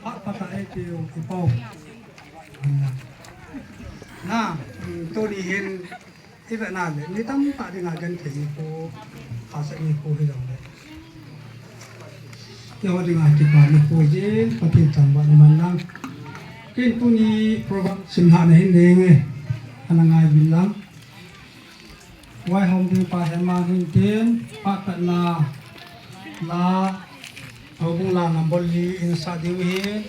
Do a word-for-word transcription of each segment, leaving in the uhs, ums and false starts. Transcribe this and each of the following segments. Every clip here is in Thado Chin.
Phat phat a eipeu, ipau. Na, tuni hin ivet na le, mi tamtah dinga genthei nikho, hahsat nikho hijongle, keiho dinga kipa nikho jin, Pathen changvah na man lang. Ken tuni program simlhahna hin neinge, ana ngai uvin lang. Vaihom ding pa Hemang hintin, phat patna la, Houbung la number li in sa diu hin,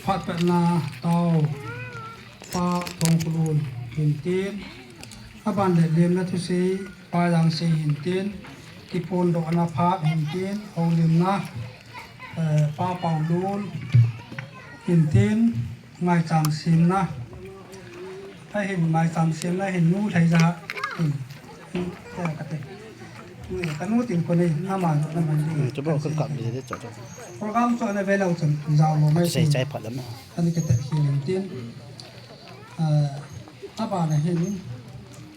phat patna tao pa Thongkulun hintin, aban le lemna thusei pa Jangsei hintin, kiphondohna phat hintin, houlimna, eh, pa Paulun hintin, maicham semna. Ahin maicham semna hin nu Lhaija hin, hin, eh, kate. Ni kanu tin ko nei, ama na man ni. Hmm, chu bou ka kap di de chu chu. Program chu ana ve lou chun jao lou mai. Sei chai phat lam. Ani kate hintin. Ah, abana hin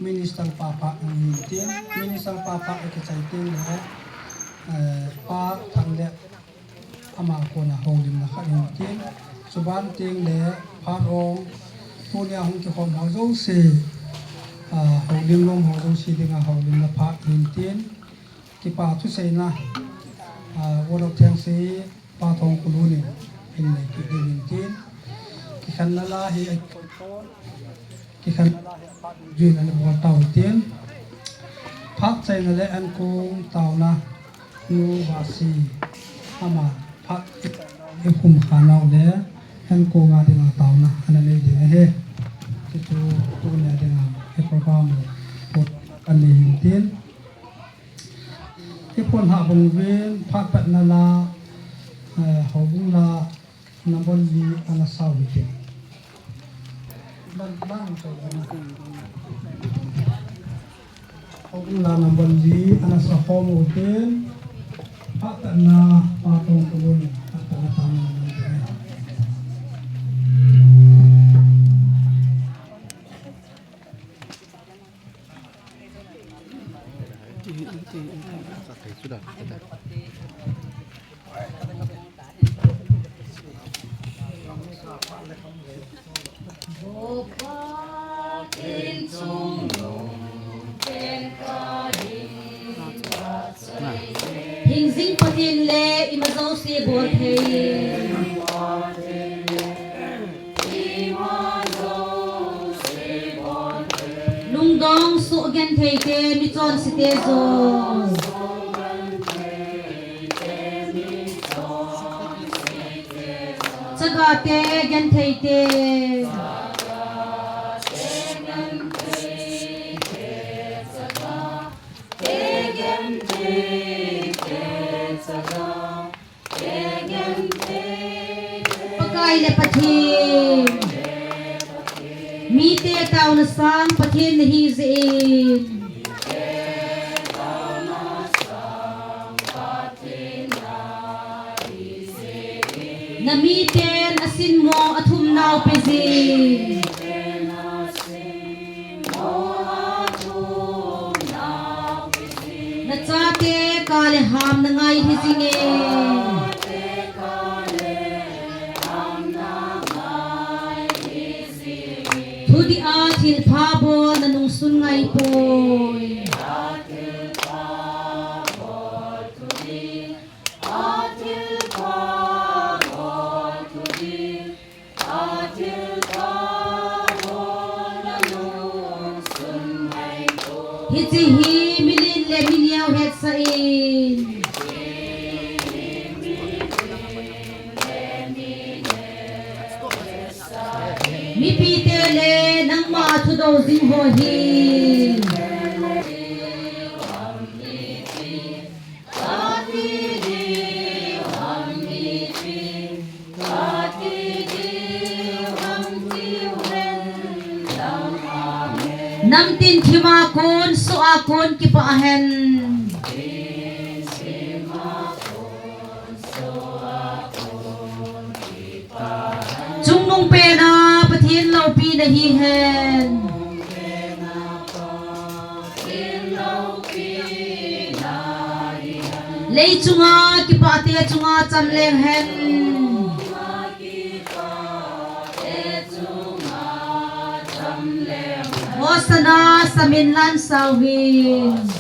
Minister pa phat hintin. Minister pa phat kichai tin le, eh, pa Thanglep ama kona houlimna khat hintin, chuban teng le phat ong, tunia hung kikhom ho jouse, ah, houlim lom ho jouse dinga houlimna phat hintin, kipa thuseina, ah, word of thanks hi pa Thongkulun in nei kit ding hintin, kikhenna la hi, kikhenna la hi, jin ana bol tau tin, phat chaina le ankong taona, Nu Vasi, ama phat i khum kha nau le, ankong a dinga taona ana nei ding ahi. Chuchu tunia dinga hi program u put ani hintin. Hi pon ha bung vin phat patna la, eh, Houbung la number li ana sau hitin. Houbung la number li ana sa khom u tin, phat patna pa Thongkulun, phat patna pa Thongkulun. Hingjing Pathen le ima jouse bol thei. Lungdong soh genthei te, michonse te jong. Chaga te, genthei te. Pakai le Pathen. Mite taona sang Pathen nahi jeh in. Na miten asin mo athum nau pe jin. Na chate ka le ham na ngai hi jing e. Thudih a thilpha bol na nungsun ngai poi. Hiche hi milen le mineo hetsah in. Mipite le nangma thudou jing ho hi. Namtin thima kon, soh a kon kipah hen. Chungnung pena Pathen loupina hihen. Lei chunga kipah te chunga cham leng hen. Hosanna, samin lam sauhin.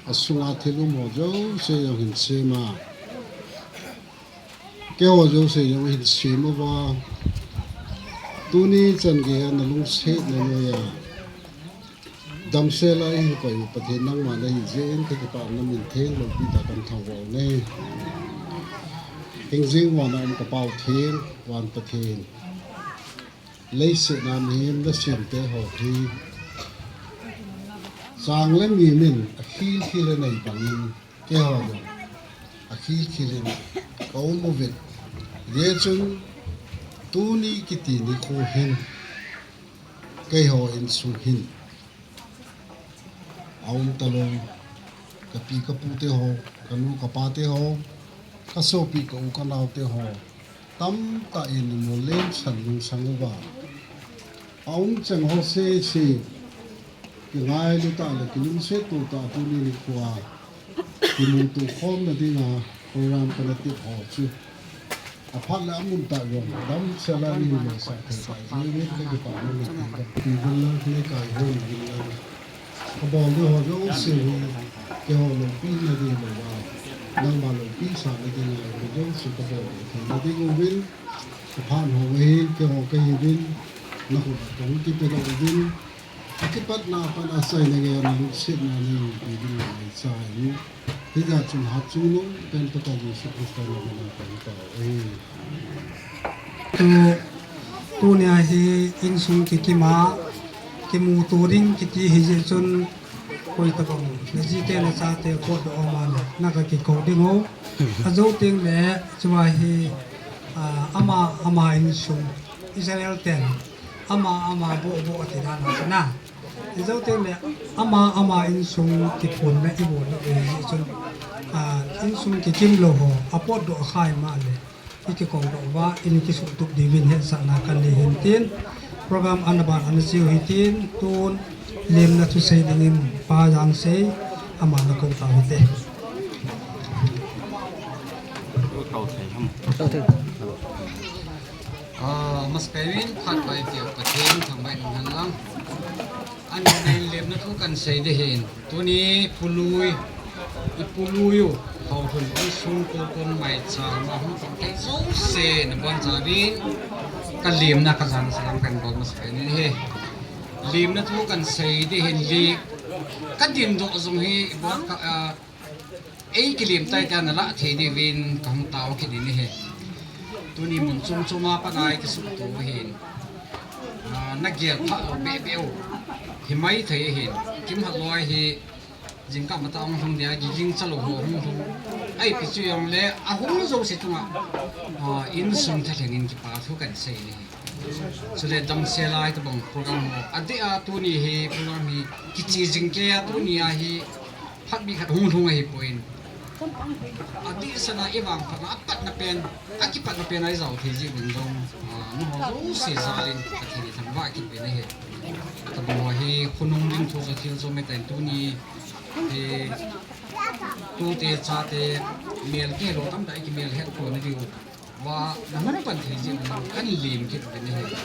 Asunga thil um ho jouse jong hin sem a. Keiho jouse jong hin sem uva. Tuni chan geiya na lungsetna noiya damsel a eihin koi u Pathen nangma nahi jeh in kakipah in namin theng loupi tah a kathangvah u ahi. Hingjing vana um ka Pa u theng, van Pathen. Leiset a mihem nasem te ho hi chang le ngim in akhil khil in anei bangin keiho jong akhil khil in ka um uvin. Hijeh chun tuni kiti nikho hin keiho insung hin aum talou, ka pi ka pu te ho, ka nu ka pa te ho, ka sopi ka u ka nao te ho, tamtah in imol lemsan lungsang uva. Aum cheng ho sese, kingailu tah le kilungset to tah tuni nikho a kimuto khomna dinga program kana tep ho chu aphat le amun tah jong damsel a neihin losah thei tah jeh in kakipah in namin theng loupi uvin lang, leikai hon uvin lang. Kabol ding ho jouse hi keiho loupina ding louva, nangma loupi sahna dinga, keiho jouse kabol theina ding uvin, aphat ho hi keiho kahiuvin, nakhut a kahung kipedoh uvin, akipatna a pat a achaina geiya nalungsetna neihin pe ding ngaicha in. Hijeh chun hatchungnung pen Pakai Jesu Christa min a kahung tao ahi. Tu, tunia hi insung kikim a, kimuto ding kiti hijeh chun, koi tabang, naji te nachate potdoh a um a le, naka kikou ding u. Ajou teng le, chua hi, ah, ama, ama insung, Israel ten, ama, ama bohboh ati dan a chu na. Ijou teng le, ama, ama insung kiphonna ibol lou ahi jeh chun, ah, insung kikim lou ho, apotdoh akhai ma le, ikikou doh uva, in kisuhtup diuvin hetsahna kanei hin tin, program ana ban ana cheu hitin, tun, lemna thusei dingin Pa Jangsei, ama nakou tau hite. Ah, masapen in phat pai peh u Pathen thangvah in umhen lang. Ahin lemna thu kahin sei ding ahin. Tuni Pu Lui, i Pu Lui u, Haolhun insung kokon maicham a hung pang thei jouse nabonchauvin, kalemna kajang salam kahin bol masapen in ahi. Lemna thu kahin sei ding ahin le, kadindoh jong hi, ibon ka, ah, eikilem tai tia nalah thei diuvin kahung tao kit in ahi. Tuni mun chom chom a pat a ikisuhto u ahin. Ah, nagel phat lou behbeh u himai thei ahin. Kimhat loi hi jingkah matah hung lhung dia, giging chalou ho hung lhung. Ahipi chu jongle, ahung jouse chunga, ah, insung thalheng in kipa thu kahin sei in ahi. Chule damsel a hitobang program ho, adeh a tuni hi program hi kiche jing kei a, tuni a hi phatbih khat hung lhung ahipoi. Adehset a ivangphatna, apatna pen, akipatna pen a ijao thei jeh uvin jong, ah, nangho jouse jal in Pathen ithangvah kit uvin ahi. Hitobang ho hi khonung ding thu chu thil chom ahitan, tuni hi tute chate mel kihelou tamtah ikimel het khom na diu va nahung pan thei jeh uvin kahin lem kit uvin ahi.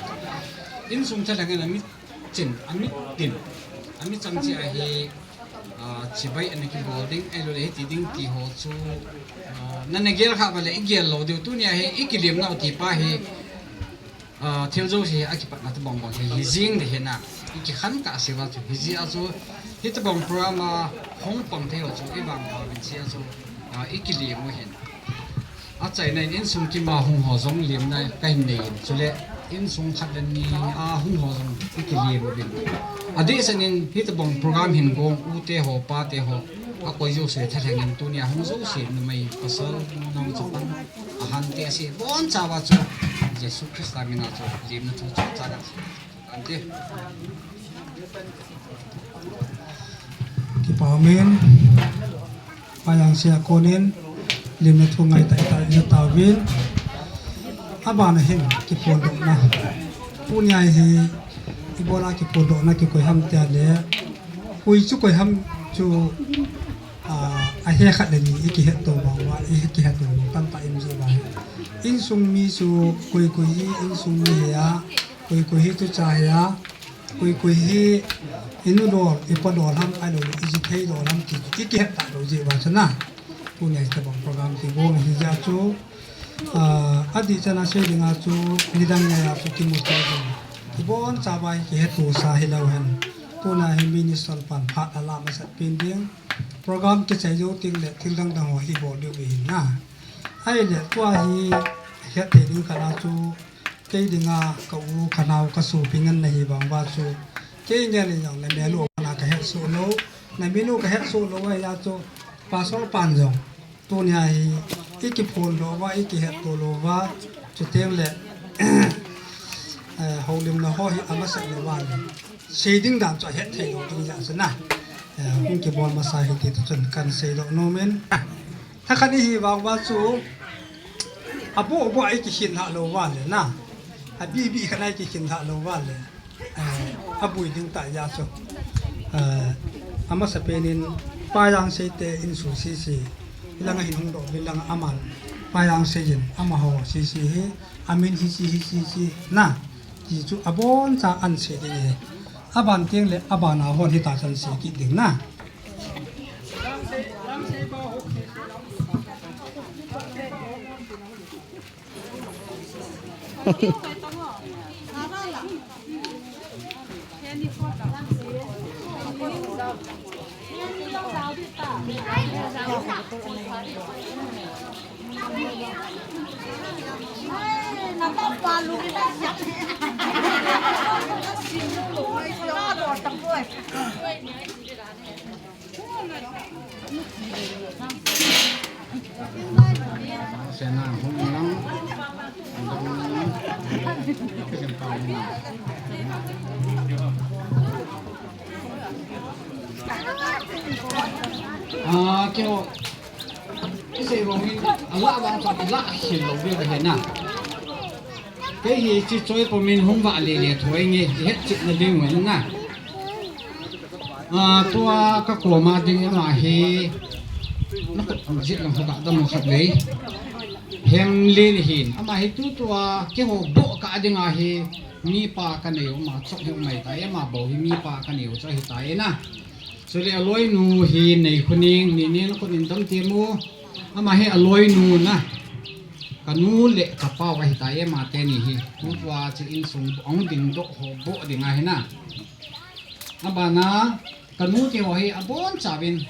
Insung thalheng in amit chin, amit tin, amit chang cheh a hi, ah, chibai ana kibol ding, ahilouleh hiti ding ti ho chu, ah, nana gel kha uva le igel lou diu, tunia hi ikilemnau ti pa hi, ah, thil jouse hi akipatna tobang bang hi, hi jing ding ahi na, ikikhen kahseuva chu, hijeh a chu, hitobang program a hung pang thei ho chu, ivangpha uvin jeh a chu, ah, ikilem u ahin. Achaina in insung kim a hung ho jong lemna kahin nei in, chule insung khat le ni a hung ho jong ikilem uvin. Adehset in hitobang program hin gong u te ho, pa te ho, akoi jouse thalheng in tunia hung jouse numei pasal nao chapang, ahao Ante si bon chawa chu Jesu Christa mina chu limna thu chu chaga ante. Kipa umin, Pa Jangse a konin limna thu ngai tai tai ja tauvin. Abana hin kiphondohna. Tunia hi ibola kiphondohna kikoi ham tia le, koi chu koi ham chu, a, ahe khat le ni i kihet to bang uva, i kihet to bang tamtah i um ji uva. Insung mi chu koi koi hi insung mi hi a, koi koi hi tucha hi a, koi koi hi i nu lol, i pa lol ham, ahilou le i ji thei lol ham ti i kihet ta lou ji uva chu na. Tunia hitabang program kigong hi jeh a chu, a, adih chan a sei dinga chu nidang ngai a chu kimu thei ding. Kibon chawa hi kihet to sa hilou hen. Tuna hi minister pan phat a la masat pen ding. Program kichai jou teng le thil dang dang ho hi bol diu ahi na. Ahile tua hi het thei ding khat a chu kei dinga ka u ka nao ka sopi ngen na hi vang uva chu kei ngen le jong na mel u na ka het soh lou, na min u ka het soh lou ahi a chu Pastor pan jong tunia hi i kiphondoh uva, i kihet to lou uva, chuteng le, eh, houlimna ho hi amasat lou uva le. Sei ding dan chu ahet thei lou ding jeh a chu na. Eh, hung kibol masa hi ti tu chun kan seidoh nom in. Thakhat i hi vang uva chu, aboh boh a i kikhin lhah lou uva le na. Abih bih khat a i kikhin lhah lou uva le. Eh, abui ding tah jeh a chu. Eh, amasa pen in Pa Jangse te insung sese. Hilanga hin hung doh uvin lang aman. Pa Jangse in amaho sese hi. Amin hiche hiche hiche na. Ti chu abon cha an sei ding ahi. Aban teng le abana hon hita chan sei kit ding na. Ah, keiho, isei vang in, alah vang chu ilah khel lou diu ahi na. Kei hi chi choi pum in hung vah le le thoi nge, ihet chet na ding uvin na. Ah, tua ka koma ding ama hi, na kut jit lang khat dam khat vei. Hemlin hin, ama hi tutua keiho boh kah dinga hi, mipa ka nei u, ama chok hi um mai tai, ama bou hi mipa ka nei u chu ahi tai na. Chule aloinu hi Neikhoning, Neikhoning na kut in dam temo. Ama hi aloinu na. Ka nu le ka pau ahi tai, ama teni hi. Tutua chu insung ahung dingdoh ho boh ding ahi na. Abana, ka nu te ho hi abon chauvin,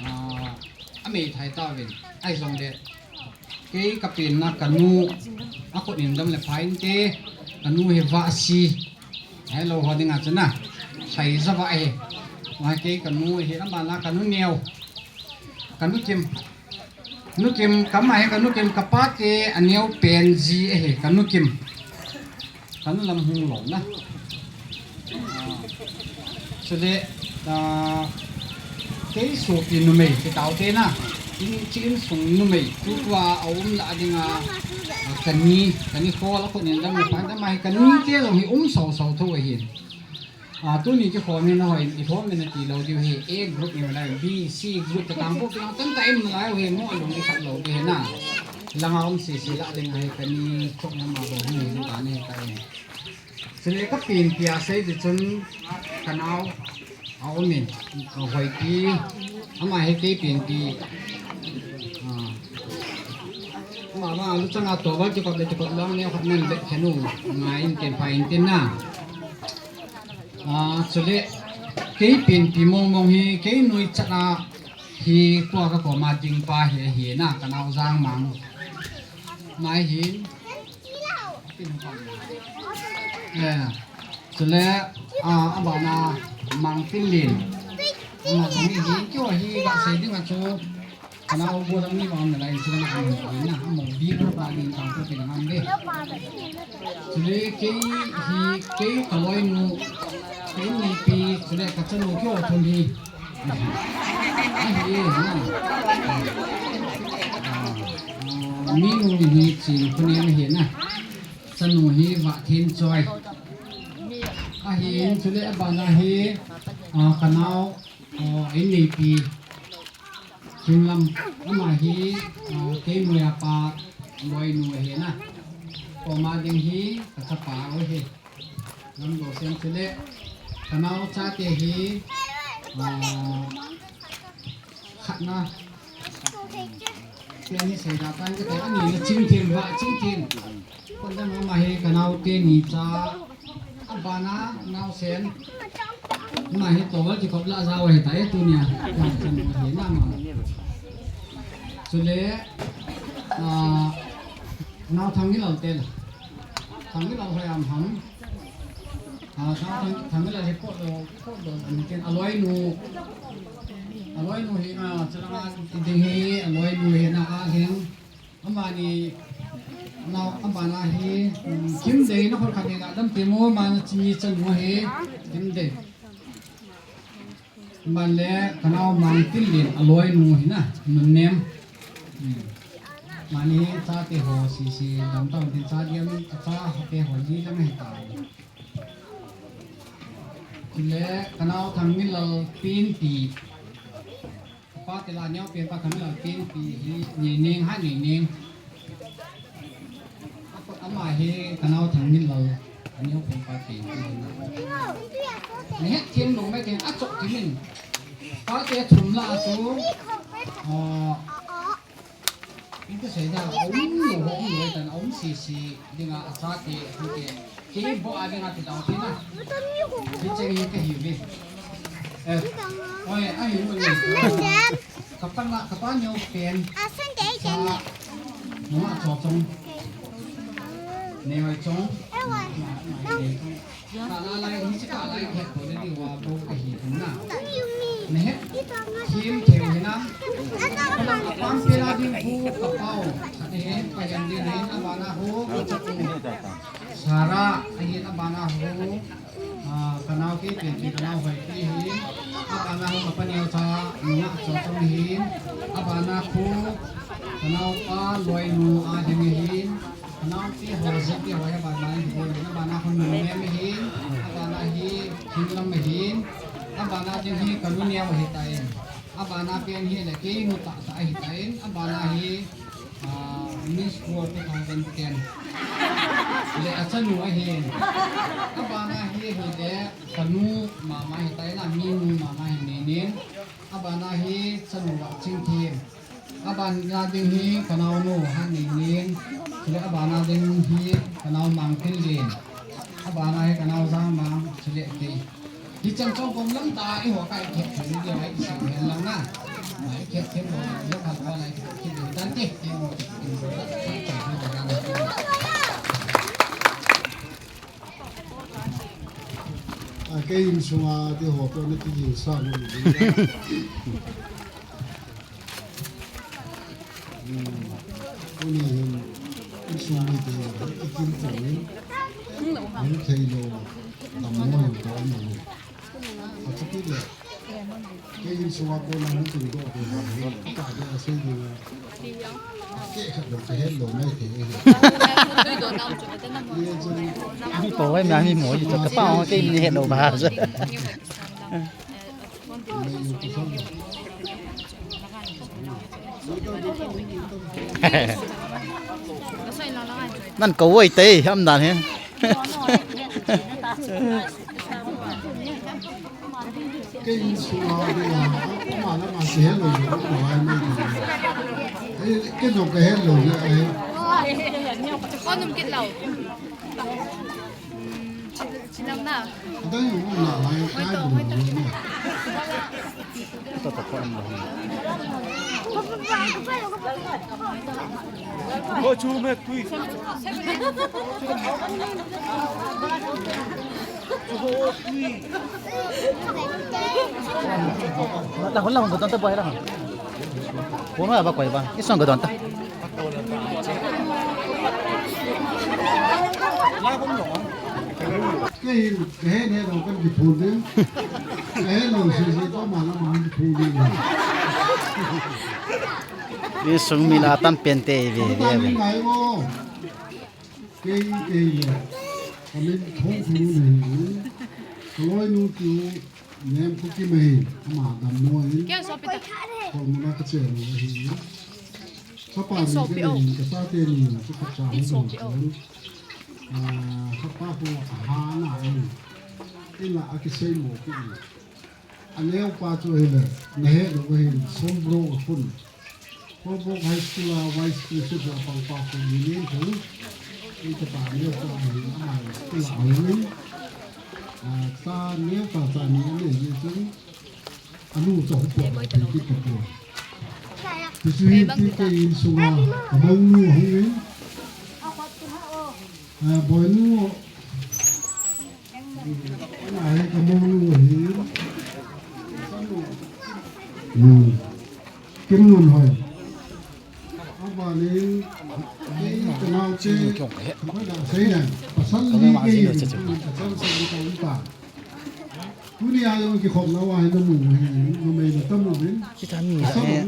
ah, ameithai tauvin. Ahi jongle, kei ka penna ka nu, akut in dam le pha inte, ka nu hi Vahsi. Hello, ho dinga chu na. Saija Vah hi. Ama kei ka nu hi, abana ka nu neo. Ka nu Kim. Nu Kim, ka ama hi ka nu Kim, ka pa te aneo pen ji ahi, ka nu Kim. Ka nu lam hung lou na. Chule, ah, kei sopi numei, kei taote na. In, chi insung numei, tutua aum lah dinga, ah, ka ni, ka ni khol a kut in dam le pha inte, ama hi ka ni te jong hi um sau sau tho ahin. Ah, tuni kikhom hi na hoi, i khom na ti lou diu hi, A group ni lai, B, C group ka tang pok lang tam ta em na lai hi, mo lung ni khat lou diu hi na. Langa um sisi lah ding ahi ka ni chok na ma bou hi ni ka ni ka ni. Chule ka penpi a sei di chun ka nao a um in, ka hoipi, ama hi kei penpi. Ah. Ama ma lu changa to ba ti ko be ti ko lang ne khat men be khenu ngai in ken pa in tin na. Ah, chule, kei penpi mong mong hi, kei nuichat a hi, tua ka koma ding pa hi, hi na, ka nao Jangmang. Mai hin. Eh, chule, ah, abana Mangtinlin. Ama kong hi, hi, kio hi, ka sei ding a chu. Kanao golam ni ma na lai sila na amu na amu bi na pa ni tang ko pina ngam de. Chule kei hi kei kaloinu kei ni pi chule kachanu kyo thum hi. Ahi na. Ah, minu ni hi chi kuni na hi na. Chanu hi Vahthenchoi. Ahin chule abana hi, ah, kanao, ah, in ni pi. Chunglam, ama hi, ah, kei noiya pa loinu ahi na. Koma ding hi kachapa u ahi. Lamdosen chule kanao chate hi, ah, khatna. Pen hi seida tan kate ani na Chingthem, Vahchingthem. Kondam ama hi kanao teni cha. Abana naosen. Ama hi towel kikop la jao ahi tai tunia. Vahchingthem hi na ama. Chule, ah, nao Thangmilal te la. Thangmilal hoi am ham. Ah, Thang, Thang, Thangmilal hi potdoh, potdoh, ken aloinu. Aloinu hi, ah, chulanga ding hi, aloinu hi na a hing. Amani, nao, abana hi, um, Kimdei na khol khat ni ga dam timo, mana chini chanu hi, Kimdei. Ban le, kanao Mangtinlen aloinu hi na, Nunnem. Hmm. Mani chate ho sisi, dam tao din cha diam, cha te ho ji lang hi ta. Chule, kanao Thangmilal Penpi. Pa te la neo pen pa Thangmilal Penpi hi, Neineng ha Neineng. Ama hi kanao Thangmilal, aneo pen pa Penpi hi na. Nahet them lou mai te, achok them in. Pa te thum la chu, ah, Inka seida, aum lou, aum lou, tan aum sisi, dinga achate, hute. Kei bo a dinga ti dau tina. Hicheng hi kahiuve. Eh, oi, ahi mo ni. Kapa na, kapa neo pen. Sa, nunga cho chong. Neo chong. Kala lai, hiche kala lai khet ko le diu a bo kahi na. Nahet them thei u hinam. Kalang apam pela ding khu kapau. Sate hen payan ding hin abana ho kachatu. Sara ahin abana ho. Ah, kanao kei pen pen kanao hoi pi hin. Abana ho kapaneo cha nunga cho chong hin. Abana khu kanao pa loinu a ding hin. Kanaopi ho, jete ho, abana hi bol, abana ho Nunnem ahin, abana hi Thinglam ahin, abana ding hi kanu neo ahitai. Abana pen hi le keinu tahtah ahitai. Abana hi, ah, Miss World two thousand ten. Le achanu ahin. Abana hi hi le kanu mama ahitai na, minu mama hi Neineng. Abana hi chanu Vahchingthem. Abana ding hi kanaonu ha Neineng. Chule abana ding hi kanao Mangtinlen. Abana hi kanao Jangmang chule kei. Hicheng chong kom lang ta iho kai khet khet ni ding ai isi hen lang na. Ai khet khet lo, yo khat ko lai khet khet ding tan te, te mo te, te mo te, te mo te. A, kei insunga ti ho to na ti jing sa ni. Hmm. Tuni hin insung mite ikim tungin, hung thei lou, dammo hin to ni. Achuti le, kei insunga kona hung tung doh te ha hi, ka de a sei ding a. Kei khat lou, ka het lou mai thei e. Mi po vai ma mi mo, i to ka pa o, kei mi het lou ba. Nan ko wai te, am dan he. Kei insunga ding a, ama lama kihe lou, ama mai ding. Kei jong kahe lou, ai. Ko num kit lou. Chinam na. Adang yung na, ai, ai, dong, dong, dong. Ko chu me tui. Chu ho tui. La, la, la, la, la, la. Kono aba koi ba. Isong gadon ta. Kei, kei ne lo kan kiphun din. Kei lo si si to ma la ma kiphun din. Isong mi la tam pen te ve ve ve. Ngai mo. Kei, kei le. Kamin thong thong ne. Kaloi nu tu. Nem Kuki mai, ama dammo ahin. Kei sopi ta. Kholmuna kachenu ahi. Chapa ni sopi kei o. Kachate ni, chu kacha ni sopi o. Ah, chapa ko ahana ahi. Ila akisei mo ki. Aneo pa chu hile, nahe lo ahin, Sombro khun. Kholbok High School a Vice Principal pangpa ko ni ni ko. Ei ta pa neo pa ni ama school a ni. Ah, ta neo pa ta ni ni ni chun. Anu to ko ti ti ko. Ti su hi ti ke in sunga. Among nu hung in. Ah, boy nu. Ai, ka mong nu hi. Hmm. Kim nun hoi. Aba ning, ei, ka nau che, hoi da sei na, pasal li ke, ka chang sei ka un ta. Tuni a jong kikhop na wa hi na mu hi, na mai na ta mu bin. Kita mi la, eh,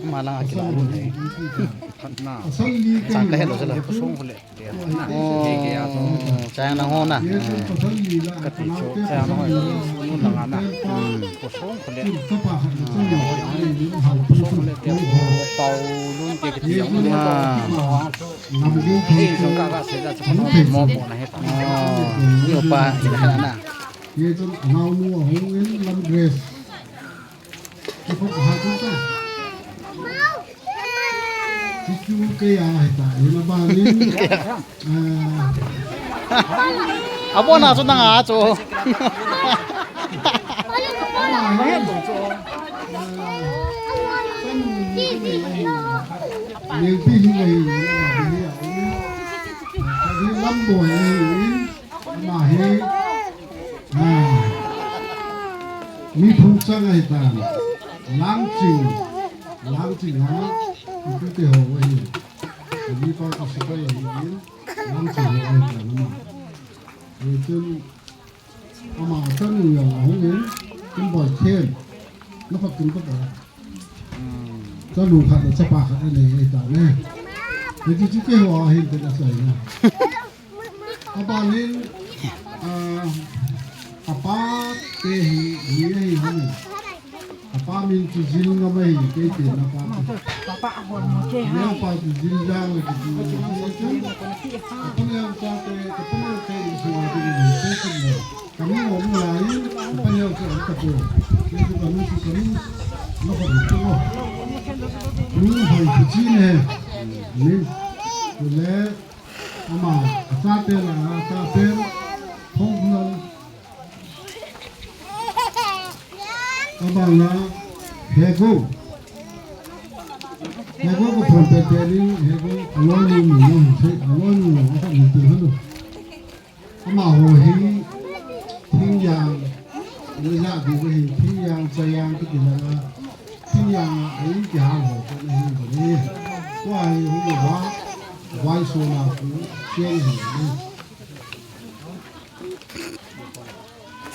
ma la nga kila lu ne. Pasal li ke. Sa ka hello sala. Oh, chang na ho na. Ka ti chu, chang na ho. Nu na nga na. Hmm. Ko song ko le. Ko song ko le te ko pau lun te ka ti jong le. Ah. Ei, jong ka ka se da chu ko mo ko na he ta. Oh, yo pa, ina na. Ye chu nau nu a hung in lam dress. Ka ko ha chu ta. Chu chu ke ya he ta, ina ba ni. Abo na chu nanga chu. Mi phung chang ahi tan. Langching. Langching ha. Itu te ho ahi. Mi pa ka sipai ahi. Langching ho ahi tan ama. Chun ama chanu jong ahung in, kin boi khen. Na phat kin ko ba. Chanu khat le chapa khat le nei ta ne. Ni ti chu ke ho ahin te na sai na. Aban in, ah, apa te hi, ni hi ho ni. Apa min chu Jil Ngam ahi, kei te na pa. Papa ahon mo ke ha. Ne pa chu Jil Jang le chu. Apa ne ang cha te, apa ne te ni su a te ni te ni. Kami mo mo lai, apa ne ang cha ta po. Ni chu kami chu kami. No ko chu mo. Ni hai chu chi ne. Ni. Chu le. Ama, achaten, achaten, phone nan. Abang na, Hego. Hego ko phone pe pe ni, Hego, aloi ni ni, ni, se, aloi ni ni, asa ni tu hanu. Ama ho hi, Thingyang, Ina ja di ko hin Thingyang, Chayang kiti langa, Thingyang a, a in kihal ho ko na hin ko ni. Ko a hi hung uva, vai so na ku, sian hin ni.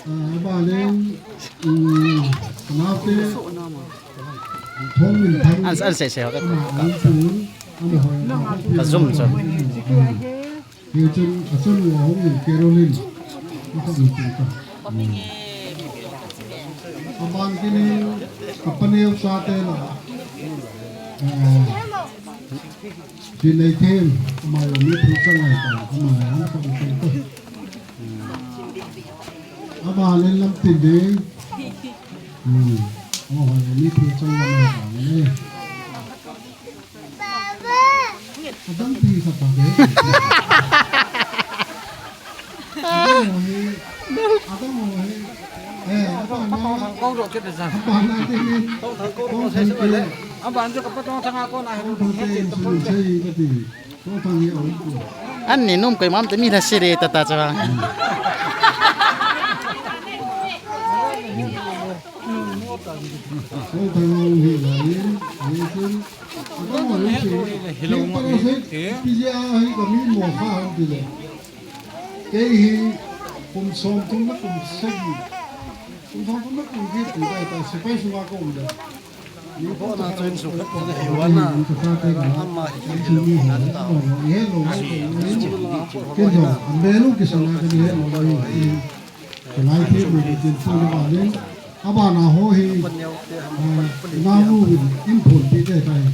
Ah, ba len, um, na te, thong min thang, an, an sei sei ho ka, ama, ka, a in ka, pun, ama ho, ka zoom, zoom. Hichun achanu ahung in Caroline. Akhut in tung ta. Aban kini kapaneo chate la. Eh, Pinei Them, ama jong mi phung chang ahi ta, ama jong akhut in tung ta. Aban in Lamtin Ding. Hmm. Ama jong mi phung chang ahi ta, ne. Adang pi khat pa ke. Adang ho hi. Adang ho hi. Eh, apa na? Tong thang ko ro ke de san. Apa na te ni? Tong thang ko ro se se le. Apa anjo ka pa tong thang ko na he. Tong thang te su se ka ti. Tong thang hi au ko. An ni num koi mam te mi la sire ta ta cha. Songthang Long hi lai in, hi chun, a ka mo hi chun, hi pa lo se, pi je a hi ka mi mo kha han ti le. Kei hi kum som thum le kum sagi, kum som thum le kum sagi ti ta, ta sepai sunga ka um le. Ni ko na to in su khat na hi wa na. Ama hi hi lo. Ni he lo. Kin jong, an be lu ki sa na ka ni he lo la hi. Kalai phe mo ni tin tu ni ba ni. Abana ho hi, ah, na nu in, in phun pi te tai.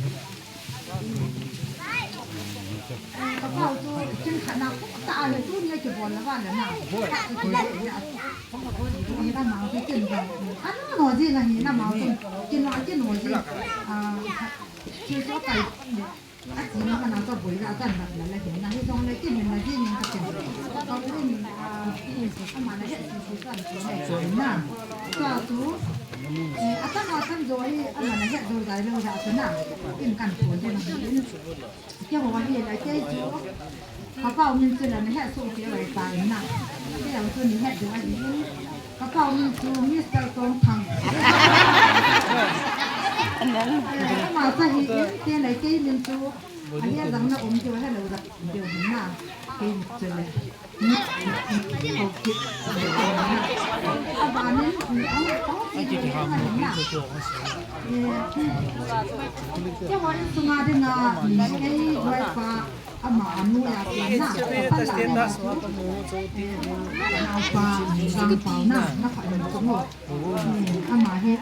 Ka pau chu kin khat na ta a le tu ni kibol la ba le na. Ni na ma chu kin ba. Ano no ji na hi na ma chu. Kin no, kin no ji. Ah, chu chu kai. A chi ma ka na ka boi la, a tan la la la hin na, hi jong le kin hin na ji ning ka kin. Ka u in, a, ama na he si si tan ko na ko na. Ka tu, eh, a tan a tan jo hi, ama na he jo dai lo da tu na. Kin kan ko de na hin. Ke ho hi la ke chu. Ka pau min chu la na he so ke wai pa in na. Ke ang chu ni he jo a hin. Ka pau min chu Mister Tongthang. Ama sa hi in, te lai kei min chu. A hia jang na um diu, a hia lo jang um diu hin na. Kei min chu le. Ni, ni, ni, ni, ni, a ba nin, ni, a ba nin, ni, a ba nin na. Eh, ke ho in sunga dinga, ni, kei loi pa, ama anu ya pi na. Ka pa la na. Eh, na pa, ni, jang pa na, na pa na ko. Ama hi,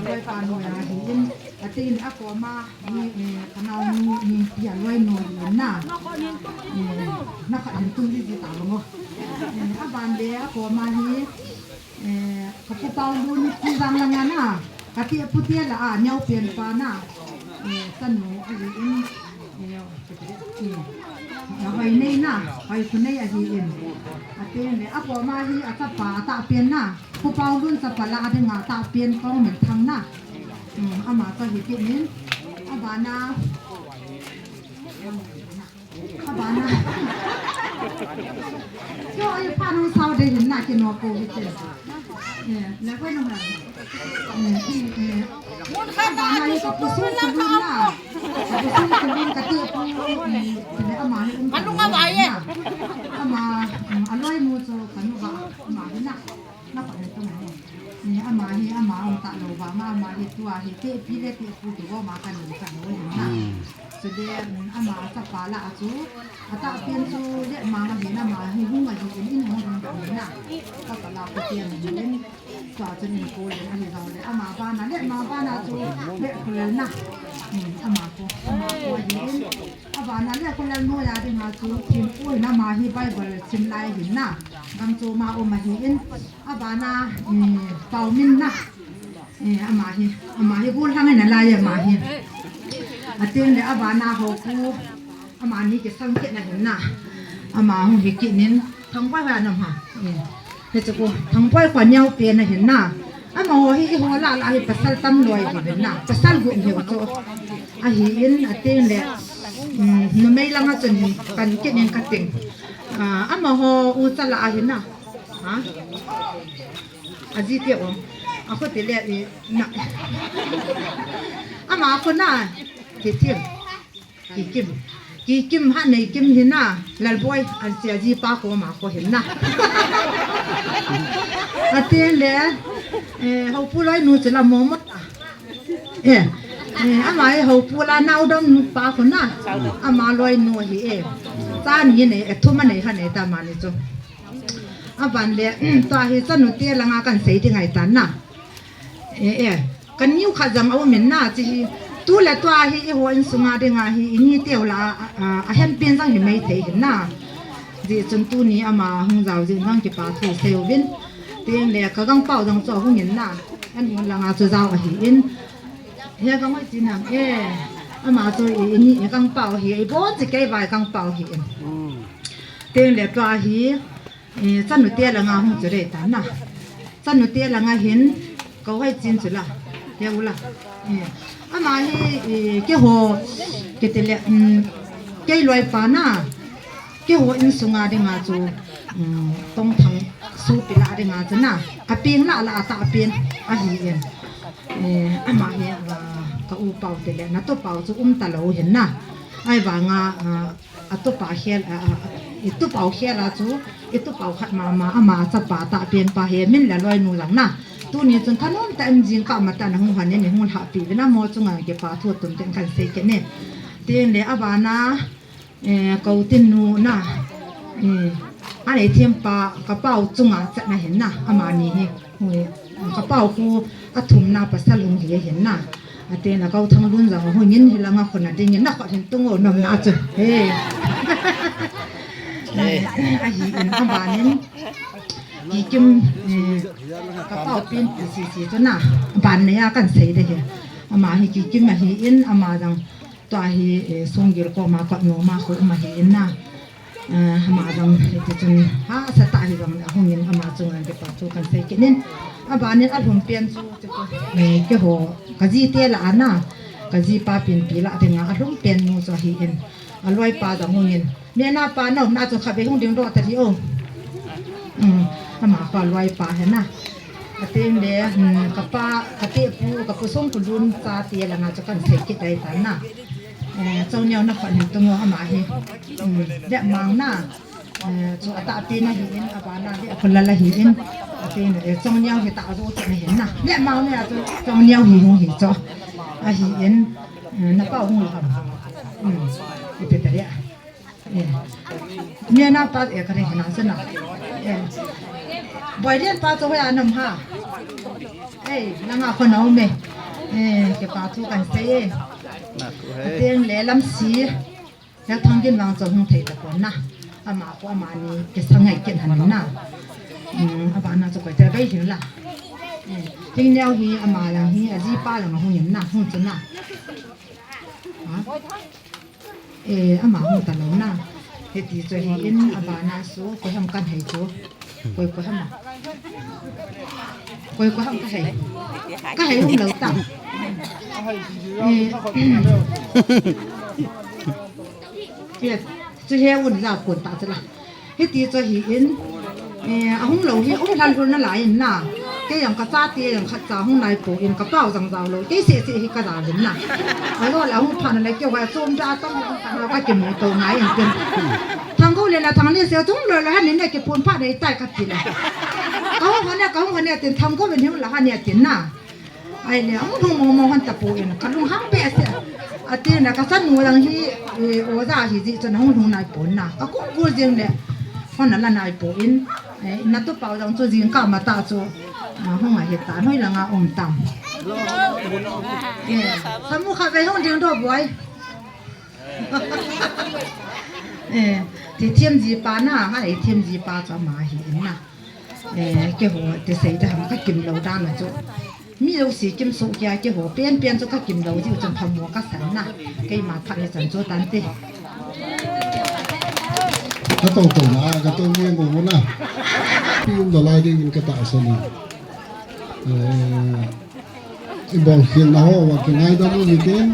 loi pa nu ya hi in, a tin a ko ma, ni, eh, ka nau nu, ni, pi a loi nu hi na. Eh, na kha hin tu hi ji ta lo mo. Eh, a ban le a ko ma hi, eh, ka pu pau lu ni ki jang la nga na. Ka ti a pu ti la a, nyau pian pa na. Eh, ka nu a hi in, eh, Hoi nei na, hoi khu nei a hi in. A tin le, a ko ma hi a chapa a ta pian na. Khu pau lun chapa la a dinga ta pian kong min thang na. Hmm, ama ta hi ti min. A ba na. A ba na. Yo, ai pa nung sao de hin na ki no ko hi te. Eh, le ko nung na. Eh, eh, eh. Mun khat na, a pu sung kulun na. A pu sung kulun ka ti a pu, eh, ama hi um. Ka nung a vai e. Ama, um, a loi nu chu ka nu ba, ama hi na. Na pa ni tu na ni. Eh, ama hi, ama um ta lo ba, ama, ama hi tua hi te pi le te pu tu ba ma ka ni ka lo hi na. Hmm. Chu de, um, ama a chapa la a chu. A ta pian chu le ma ma hi na, ama hi hung a hi in, in hung hung da hi na. Ka pa la ko pian ni. Tua chun in ko le, ani dau le, ama bana le, ama bana chu le khulel na. Hmm, ama ko, ama ko ahi in. A bana le khulel nu ya dinga chu thim pu in ama hi Bible sim lai hin na. Gam chu ma um ahi in. A bana, hmm, pau min na. Eh, ama hi, ama hi gul hang in a lai ama hi. A tin le a bana ho pu. Ama ni kisang kit na hin na. Ama hung hi kit nin. Thangpoi ha nam ha. Eh. He chu ko. Thangpoi ko nyau pe na hin na. Ama ho hi i ho la la hi pasal tam loi hi hin na. Pasal gu hi chu. A hi in a tin le. Mm, numei langa chun hin kan kit nin ka ting. Ah, ama ho u cha la a hin na. Ha? A ji te o. A ko te le i na. Ama ko na. Te te. Kikim. Kikim ha nei kim hi na. Lalboi, an sia ji pa ko ma ko hin na. A te le, eh, ho pu loi nu chu la mo mo ta. Eh, eh, ama e ho pu la nau dom nu pa ko na. Ama loi nu hi e. Cha ni nei, e thum a nei ha nei ta ma ni chu. A ban le, tua hi chanu te langa kan sei ding ai ta na. Eh, eh. Kan niu khat jang a um in na, chi hi. Tu le tua hi i ho in sunga dinga hi, i ni teu la, a, a, a hen pin jang hi mei thei hin na. Ji chun tu ni ama hung jao jin jang kipa thu sei uvin. Tin le ka gang pau jang chu hung in na. An hung langa chu jao a hi in. He gang oi chin ham e. Ama chu i, i ni i gang pau hi, i bon chi kei vai gang pau hi in. Tin le tua hi. Eh, chanu te langa hung chu rei ta na. Chanu te langa hin, ko hai chin chu la. He u la. Eh, ama hi, eh, ke ho, ke te le, um, kei loi pa na. Ke ho in sunga dinga chu, um, tong thang su pi la dinga chu na. A ping la la a ta a pin a hi in. Eh, ama hi, ah, ka u pau te le, na to pau chu um ta lo hin na. Ai vanga, ah, a to pa khel, ah, ah, i to pau khel a chu, i to pau khat mama, ama chapa ta pen pa hi, min le loi nu lang na. Tuni chun thanom ta in jing ka ma ta na hung han ni hung lha pi, vina mo chunga ke pa thu tum ten kan sei ke ne. Tin le abana, Eh, ka u tin nu na, eh, a nei thiam pa, ka pau chunga chat na hin na, amani hi, ui, ka pau khu a thum na pasal hung hi hin na, a te na ka u thang lun jang hung in hi langa khun a ding in na khot hin tung o nom na chu, he. Eh, a hi in a ban in, ki kim, eh, ka pau pin pi si si chu na, ban ne a kan sei de hi, ama hi ki kim a hi in, ama jang, Tua hi, eh, Songgil koma kot noma khu um ahi in na. Eh, ama jong, eh, ti chun, ha, sa ta hi jong, a hung in ama chunga kipa thu kan sei kit in. A ban in a lhum pen chu, ti chu, eh, keiho, ka ji te la a na, ka ji pa pin pi la ding a, a lhum pen nu chu ahi in. A loi pa jong hung in. Nena pa na um na chu kha be hung ding doh ta hi o. Um, ama kha loi pa he na. Ateng le, um, ka pa, ka te pu, ka pu song pu lun cha te la nga chu kan sei kit dai ta na. Eh, chau neo na khan hin tung o ama hi. Um, le mang na. Eh, chu ata pi na hi in, aba na hi, a khul la la hi in. Ateng le, eh, chau neo hi ta zo chu na hin na. Le mang ne a chu chau neo hi hung hi chu. A hi in, eh, na pa hung la ham. Um, i pe ta le. Eh. Nena pa, eh, ka ring hina sana. Eh. Boilian pa chu hoi a nam ha. Eh, na nga kho na um e. Eh, ke pa thu kan sei e. Ateng le lam si. Na thang din wang chu hung thei ta pon na. Ama ko ama ni ke sa ngai ken han na. Hmm, aba na chu koi te bai hin la. Eh, ting neo hi ama lang hi, a ji pa lang hung in na, hung chu na. Ha? Eh, ama hung ta lo na. Hiti chu hi in, abana su, koi ham kan hei chu. Koi, koi ham a. Koi, koi ham ka hei. Ka hei hung lo ta. Eh, yes. Chu he un la kon ta chu la. Hiti chu hi in, eh, a hung lo hi, um lhan lhun na lai in na. Kei jong ka chate jong khat cha hung nai po in ka pau jang jao lo. Kei se se hi ka jao in na. A lo la hung pha na le kei wa chom da tong ka kimu to ngai in tin. Thang ko le na thang ni se chung lo la han ni ne ki pun pha nei tai ka ti le. Ka hung han ne, ka hung han ne tin thang ko ben hi la han ne tin na. Ai le, hung hung mo mo han ta po in, ka lung hang pe se. Ati na ka san nu lang hi, eh, oja hi ji chun hung hung nai po na. Ka kung kul jing le, hon na la nai po in, eh, na to pau jang chu jing ka ma ta chu, ah, hung a he ta, noi langa um tam. Eh, samu kha ve hung ding do boy. Eh, ti thiam ji pa na, ha, eh, thiam ji pa chu ama hi in na. Eh, keiho, ti sei ta ham ka kim lo dan a chu. Mi lo si kim so kia keiho, pen pen chu ka kim lo ji u chun phamo ka san na. Keima phat le chan chu tan te. Ka to to na, ka to nge mo mo na. Pi um da lai ding in ka ta sa ni. Eh, i bol khel na ho, wa ki ngaidam u ni tin.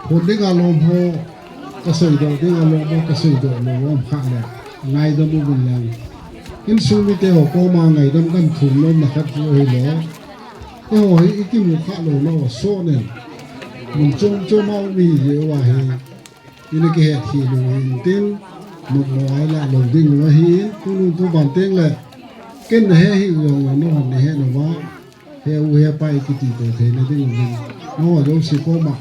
Phun ding a lom ho, ka seidoh ding a lom ho, ka seidoh lom ho, um kha le, ngaidam u vin lang. Insung mite ho koma ngaidam kan thum lom na khat chu hi le. Eiho hi i kimu kha lo na, so nen. Mun chom chom a um hi le wa hi. Ina kihet hi lo hin tin, mun mo ai la lo ding wa hi, tu lu tu ban teng le. Ken na he hi u jong le, no han na he no wa. He u he pa i kiti to thei na ding u hin. No, lo si ko ma.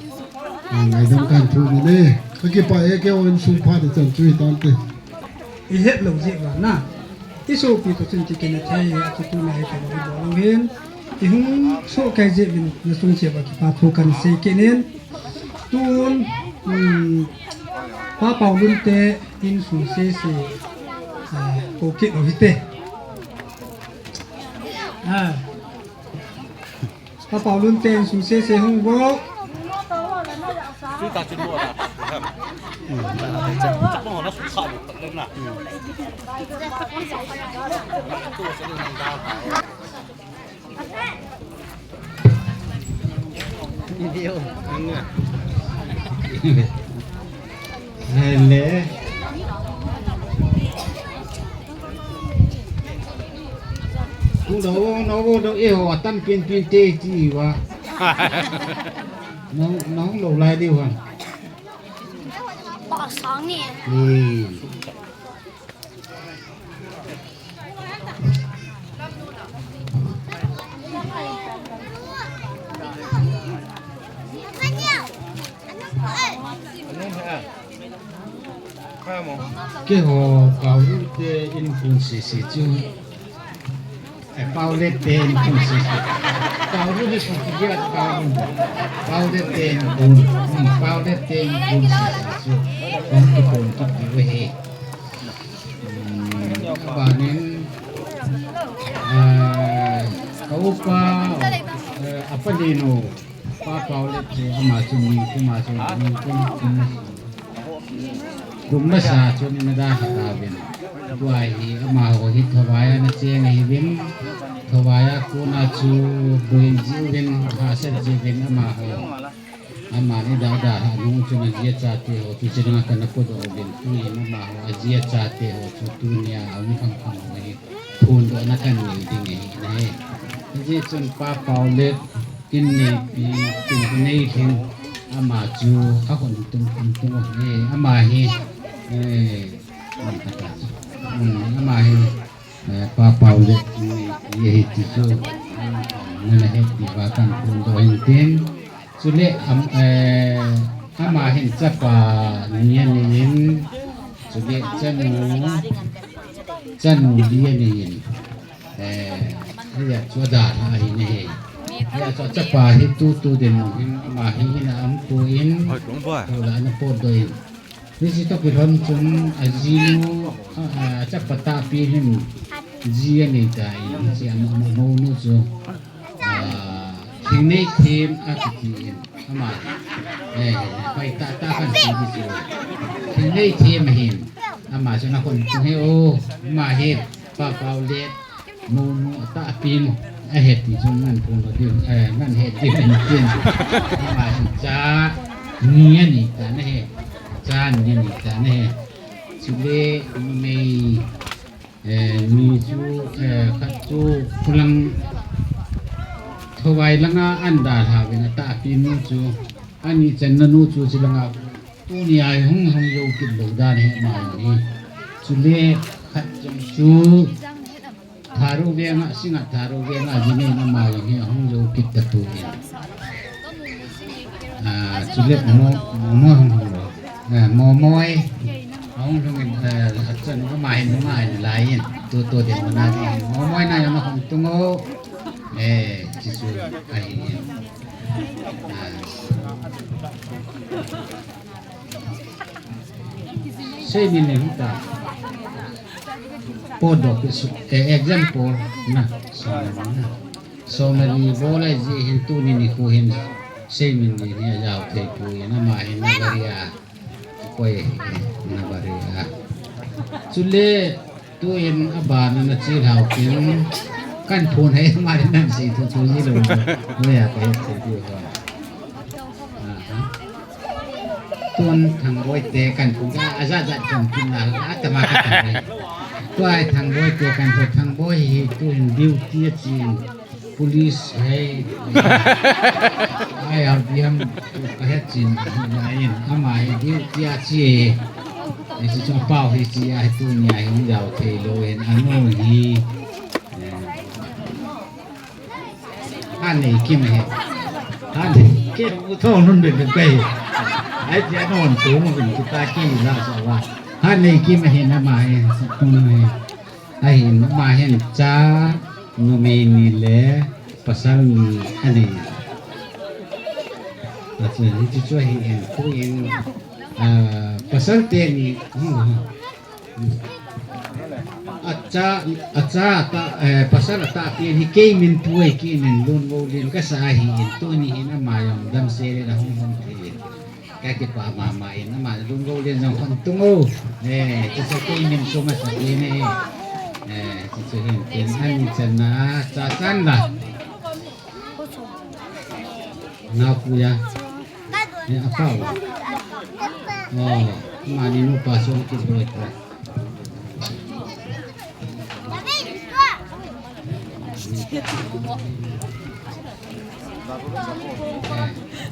A, ngaidam kan thu ni ne. Ka kipa e keiho insung pha de chan chu hi tan te. I het lo jeh uva na. I sopi to chun ti kei na thei, a chu tu na hi ka lo bol u hin. I hung so kai jeh uvin na sung cheh uva kipa thu kan sei kit in. Tun, um, Pa Paulun te insung sese, eh, ko kit u hite. Ah. Pa Paulun te insung sese hung vo. Hele. Ku No, no, no, e ho, atam pin pin te ti va. No, no, lo lai di va. Ba sang ni. Ni. Keiho Paolut te in kun sisi chu. Eh, Paolut te in kun sisi. Paolut ni kun sisi a Paolut. Paolut te in kun. Hmm, Paolut te in kun sisi chu. Kun tu kun tu ti ve he. Hmm, abanin, eh, ka upa, eh, apa ni no. Pa Paolut chu ama chu ni kuma chu ni kum kum. Kum masa chu ni na da kha ta vin. Tua hi amaho hi thavai a na cheng ahi vin. Thavai a kona chu bui ji vin, hahsat ji vin amaho. Ama ni da da ha nung chu na jia chate ho chu china ka na pu do vin. Tu hi amaho a jia chate ho chu tunia a um kham kham ho hi. Phondohna kan nei ding ahi na he. Hijeh chun Pa Paolut kin neipi, kin nei lhing ama chu a hon tum tum tum ahi. Ama hi, eh, um, ama hi, eh, Pa Paolut kin neipi ahi ti chu, um, nana het diuva kan phondoh hin tin. Chule, am, eh, ama hin chapa ni anei in, chule chanu, chanu li anei in. Eh, hia chu adalha ahi na he. Hia chu chapa hi tu tu din hin, ama hi in a um poi in, tu la na potdoh in. Hiche toh kilhon chun ajinu, a, a, chapa tahpi hin ji anei tan, hiche ama, ama mounu chu, a, Thingnei Them akiti in, ama, eh, pai tah tah khan ti chu. Thingnei Them hin, ama chu na hon tu he o, ama hi, Pa Paolut, Mounu atahpi in ahet ti chu ngan phondoh diu, eh, ngan het diu in tin. Ama hin cha ni anei tan ahi. Cha ni anei tan ahi. Chule numei, eh, ni chu, eh, khat chu khulang thovai langa an dalha uvin atahpi nu chu. Ani channa nu chu chulanga. Tunia hi hung, hung jou kit lou dan ahi ama hi. Chule khat jong chu Thadou venga, Singngat Thadou venga, jingin ama hi hung jou kit ta tu hi. Ah, chule mo, mo, mo, hung hung lo. Eh, Momoi. Hung hung in, eh, achan ama hi nunga in lai in. Tu, tu ding mana ding. Momoi na jong hung tung o. Eh, Jesu ahi. Ah. Seimin ni hita. Potdoh kisu, eh, example na, somali na. Somali bol a ji hin tuni nikho hin. Seimin ni hi ajao thei poi, ama hin Nagaria. Koi, eh, Nagaria. Chule, Tuin abana na che lhau tin, kan phone hai ma le nan sei tu tu ji lou. Noia ka het sei tu ho. Aha. Tun Thangboi te kan phone ka, aja ja kan phone na, atama ka kan. Tua Thangboi te kan phone, Thangboi hi tuin duty a chin. Police hei, I R B M ka het chin, na in, ama hi duty a che. Hiche chu apau hi che a, tunia hi hung jao thei lou hin, anu hi. Hanei kim hi. Hanei kim u thong nun be be. Ai che anu tu mo bin kita ki la sa wa. Hanei kim hi na ma hi, sa tu hi. Ahin, ama hin cha numei ni le pasal ni anei. Achu, hichu chu ahin, tuin, ah, pasal teni, hmm, acha, acha ta, eh, pasal atahpi hi kei min pui, kei min Lungoulen kasa ahin, tuni hin ama jong damsel in ahung hung thei. Ka kipah mama in, ama Lungoulen jong hung tung o. Eh, chu chu kei min sum a sa kei ne. Eh, chu chu hin tin an chan na, cha chan la. Na pu ya. Eh, apa o. Oh, ama ni nu pa sum ki boi pa.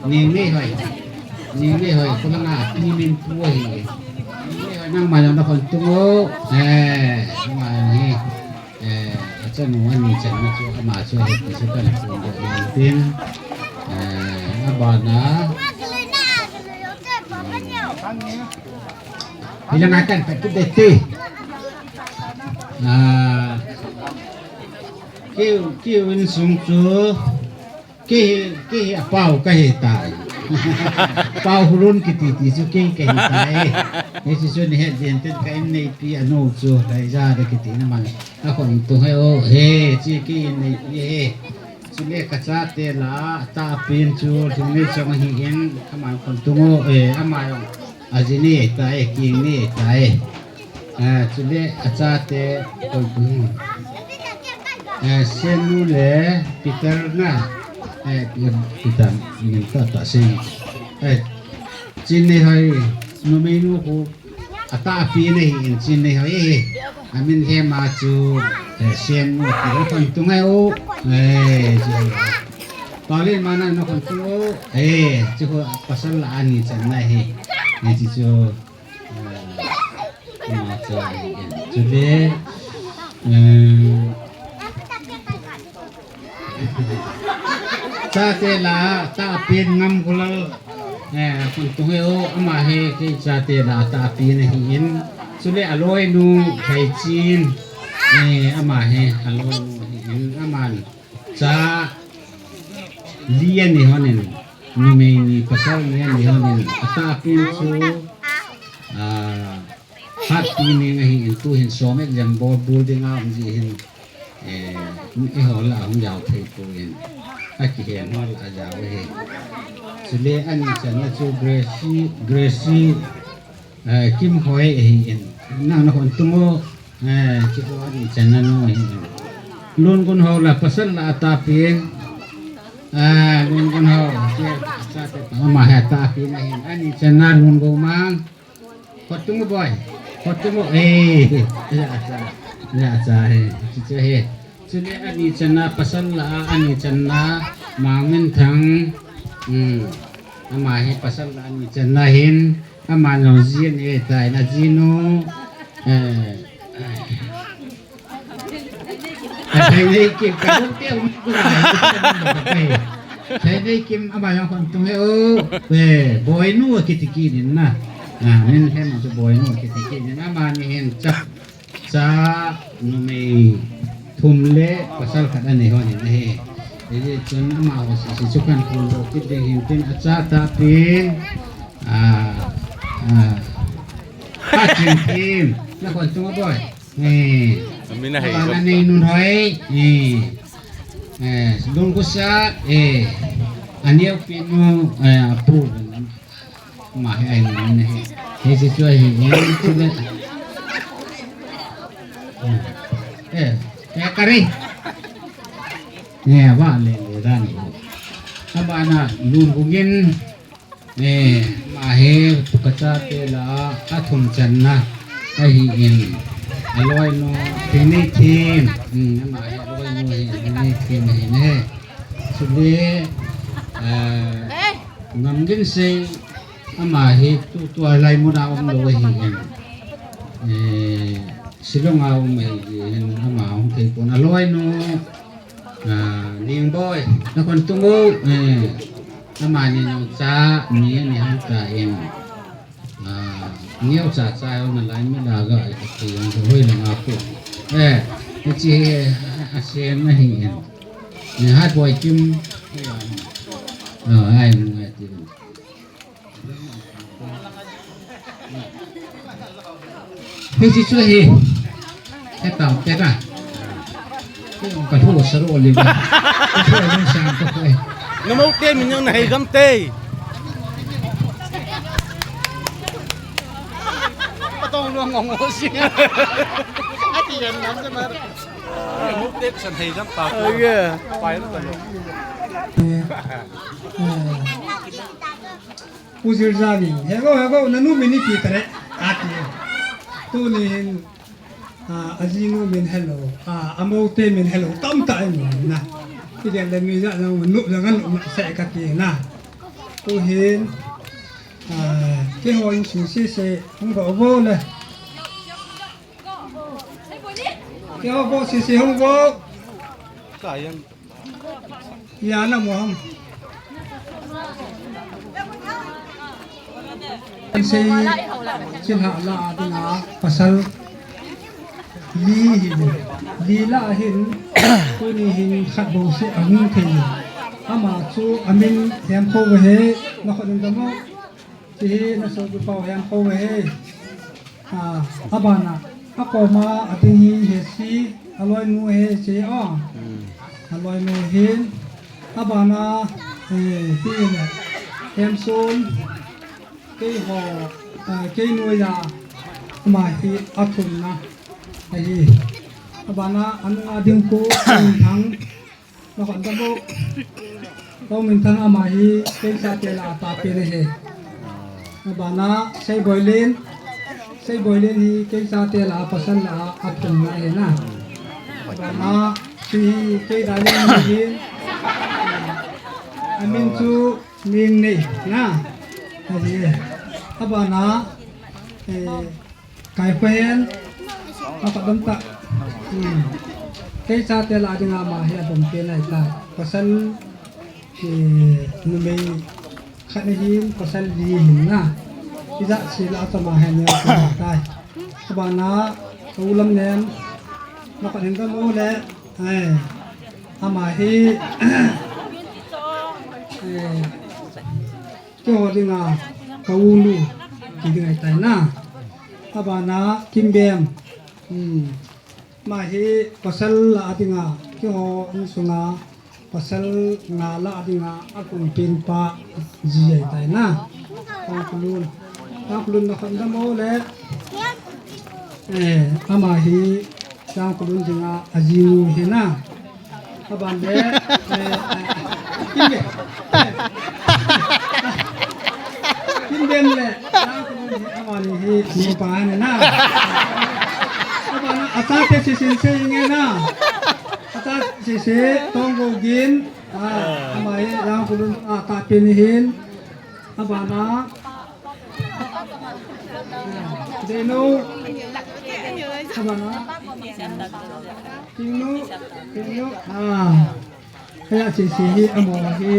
Ning Neihoi. Ning Neihoi, ko langa pi min pu ahi. Ning Neihoi, nangma jong nakhon tung o. Eh, nangma jong hi. Eh, achanu ani channa chu ama chu hi ti chu kana phondoh in tin. Eh, abana. Hilanga kan pat kit ding ti. Ah, kei, kei insung chu, kei, kei a Pau kahi tai. Pau Hulun kiti ti chu kei kahi tai. Hichu chu nahet ding tin ka inneipi anu chu, Laija da kiti na man. Akhon tung e o, he, chi kei inneipi he. Chule kachate lah a, atahpen chu, Lhingleichong ahin, aman khon tung o, eh, ama jong. Aji ni tai, King ni tai. Eh, chule achate, koi tung. Eh, Siannu le Peter na. Eh, Peter, min tah tah Sian. Eh, Chin Neihoi, numeinu khu. Atahpen ahin Chin Neihoi hi. Amin hema chu, eh, Siannu ti khon tung e o. Eh, chu. Paulin ma nang nakhon tung o. Eh, chu khu pasal lah a ani channa hi. Eh, chu chu. Eh, ama cha hi. Chule, eh, Chate lah a atahpen Ngamkholal, eh, khon tung e o, ama hi kei chate lah a atahpen ahin. Chule aloinu Khaichin, eh, ama hi aloinu ahin. Aman cha li ani lhonin, numei ni pasal ni ani lhonin, atahpen chu, ah, Hatpi ni ahin, tuhin som exam bol bul ding a um ji hin, eh, eiho lah a hung jao thei poi. Akihen ho lah a jao ahi. Chule ani channa chu Gracie, Gracie, eh, Kimhoi ahin. Nang nakhon tung o, eh, chu ani channa nu ahin. Lungunhao lah pasal lah a atahpen. Ah, Lungunhao, chu, chu, ama hi atahpen ahin. Ani channa Lungoumang. Khon tung o boi. Khon tung o. Eh, ja cha. Ja cha he. Chu chu he. Chule ani channa pasal lah a, ani channa Mangminthang. Hmm. Ama hi pasal lah a ani channa ahin. Ama jong ji ani tai na jinu. Eh. Seinei Kim, ka hung te um ku na, Seinei Kim, ama jong khon tung e o, eh, Boinu kiti kit in na. Ah, min hem chu Boinu kiti kit in, amani hin cha, cha numei thum le pasal khat anei lhonin ahi. Hijeh chun amaho sese chu kahin phondoh kit ding ahin tin acha tahpen, ah, ah, Kachingthim, nakhon tung o boi. Eh. Amin ahei. Abana Neinunhoi. Eh. Eh, Lungkhusa, eh. Aneo pinu, eh, apu. Ama hi ahi ni ahi. Hiche chu ahi, eh, chu le. Eh, eh, kari. Eh, va le, le dan. Abana Lunggungin. Eh, ama hi kachate lah a athum channa ahin, aloinu Thingnei Thim, hmm, ama hi aloinu hi Thingnei Thim ahi ne. Chule, eh, Ngamginsei, ama hi tu, tua lai muna um lou ahin, eh, Shillong a um ahin, ama hung thei pon, aloinu Ah, Ningboi, nakhon tung o, eh, amani nung cha, ni, ni hang ta in. Ah, neo cha cha, o na lai mi la ga, eh, ka ti yang ko hoi la nga ko. Eh, ni chi, eh, a se na hi in. Ni hat boi kim. Ah, ai, mu, ai, ti. Hiche chu hi. Hetao te na. Ka thu sa ro li ba. Ka thu sa ko ko. Namo te min yang na hei gam te. Patong lo ngong ngong si. Ati yan nam se mar. Namo te san hei gam pa. Pai lo ta lo. Pu Zirjani, "Hello, hello, nanu min ipi tare?" ati. Tuni hin, A, ajinu min helou, a, amoute min helou, tamtah in na. Kidel le mi ja jong nu jong anu ma se kati na. Tuhin, a, keiho insung sese hung doh vo le. Keiho vo sese hung vo. Ijat na mo ham. Sei, chilhah lah a dinga pasal li hi, li lah a hin, tuni hin khat bou seh ahung thei. Ama chu amin Hemkho ve he, na khut in dam mo. Hiche hi na sopi pau Hemkho ve he. A, abana, akoma ading hi Hesi, aloinu Hesi o. Hmm. Aloinu hin, abana, eh, hi le, Hemson, keiho, eh, kei noiya, ama hi athumna, ahi. Abana, anunga ding khu, Thang, Na khut in dam mo. Lou Minthang ama hi kei chate lah a tahpen ahi. Abana Seiboilen, Seiboilen hi kei chate lah a pasal lah a athumna ahi na. Abana hiche hi kei dalin ahi. Amin chu Mingnei na. Ahi. Abana, eh, Kaikhohen, na khut in dam ta. Hmm. Kei chate lah a dinga ama hi abompen ahitai. Pasal, eh, numei khat ahin, pasal li ahin na. Ijat seh lah a chama hin neo ahitai. Abana, ka u Lamnem, na khut in dam mo le. Ai, ama hi, eh, Keiho dinga ka unu, ti ding ahitai na. Abana Kimbem. Hmm. Ama hi pasal lah a dinga, keiho insunga pasal nga lah a dinga akong penpa ji ahitai na. Tangkhulun. Tangkhulun na khut in dam mo le. Eh, ama hi Tangkhulun dinga ajinu ahi na. Aban le, eh, eh, Kimbem. Kimbem le, Tangkhulun hi amani hi nupa ahi na. Abana, achate sese sei nge na. Acha sese, Tonggo Gin, a, ama hi Tangkhulun, a, tahpen ahin. Abana, Deno. Abana. Kingnu. Kingnu. Ah. Kaya sese hi amaho hi.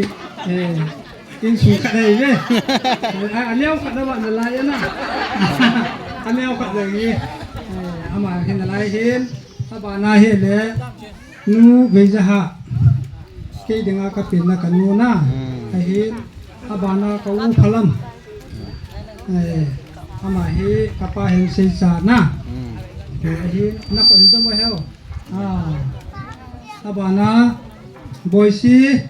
Eh. Insung khat ahi ve. Eh, aneo khat na ba nalai na. Aneo khat ahi. Eh, ama hi nalai hin. Abana hi le. Nu Veijaha, kei dinga kapenna kanu na, hmm, ahin, abana ka u Phalam, eh, ama hi kapa Hemsei cha na, hmm, eh, ahin, na khut in dam mo heo, ah, abana Boisi,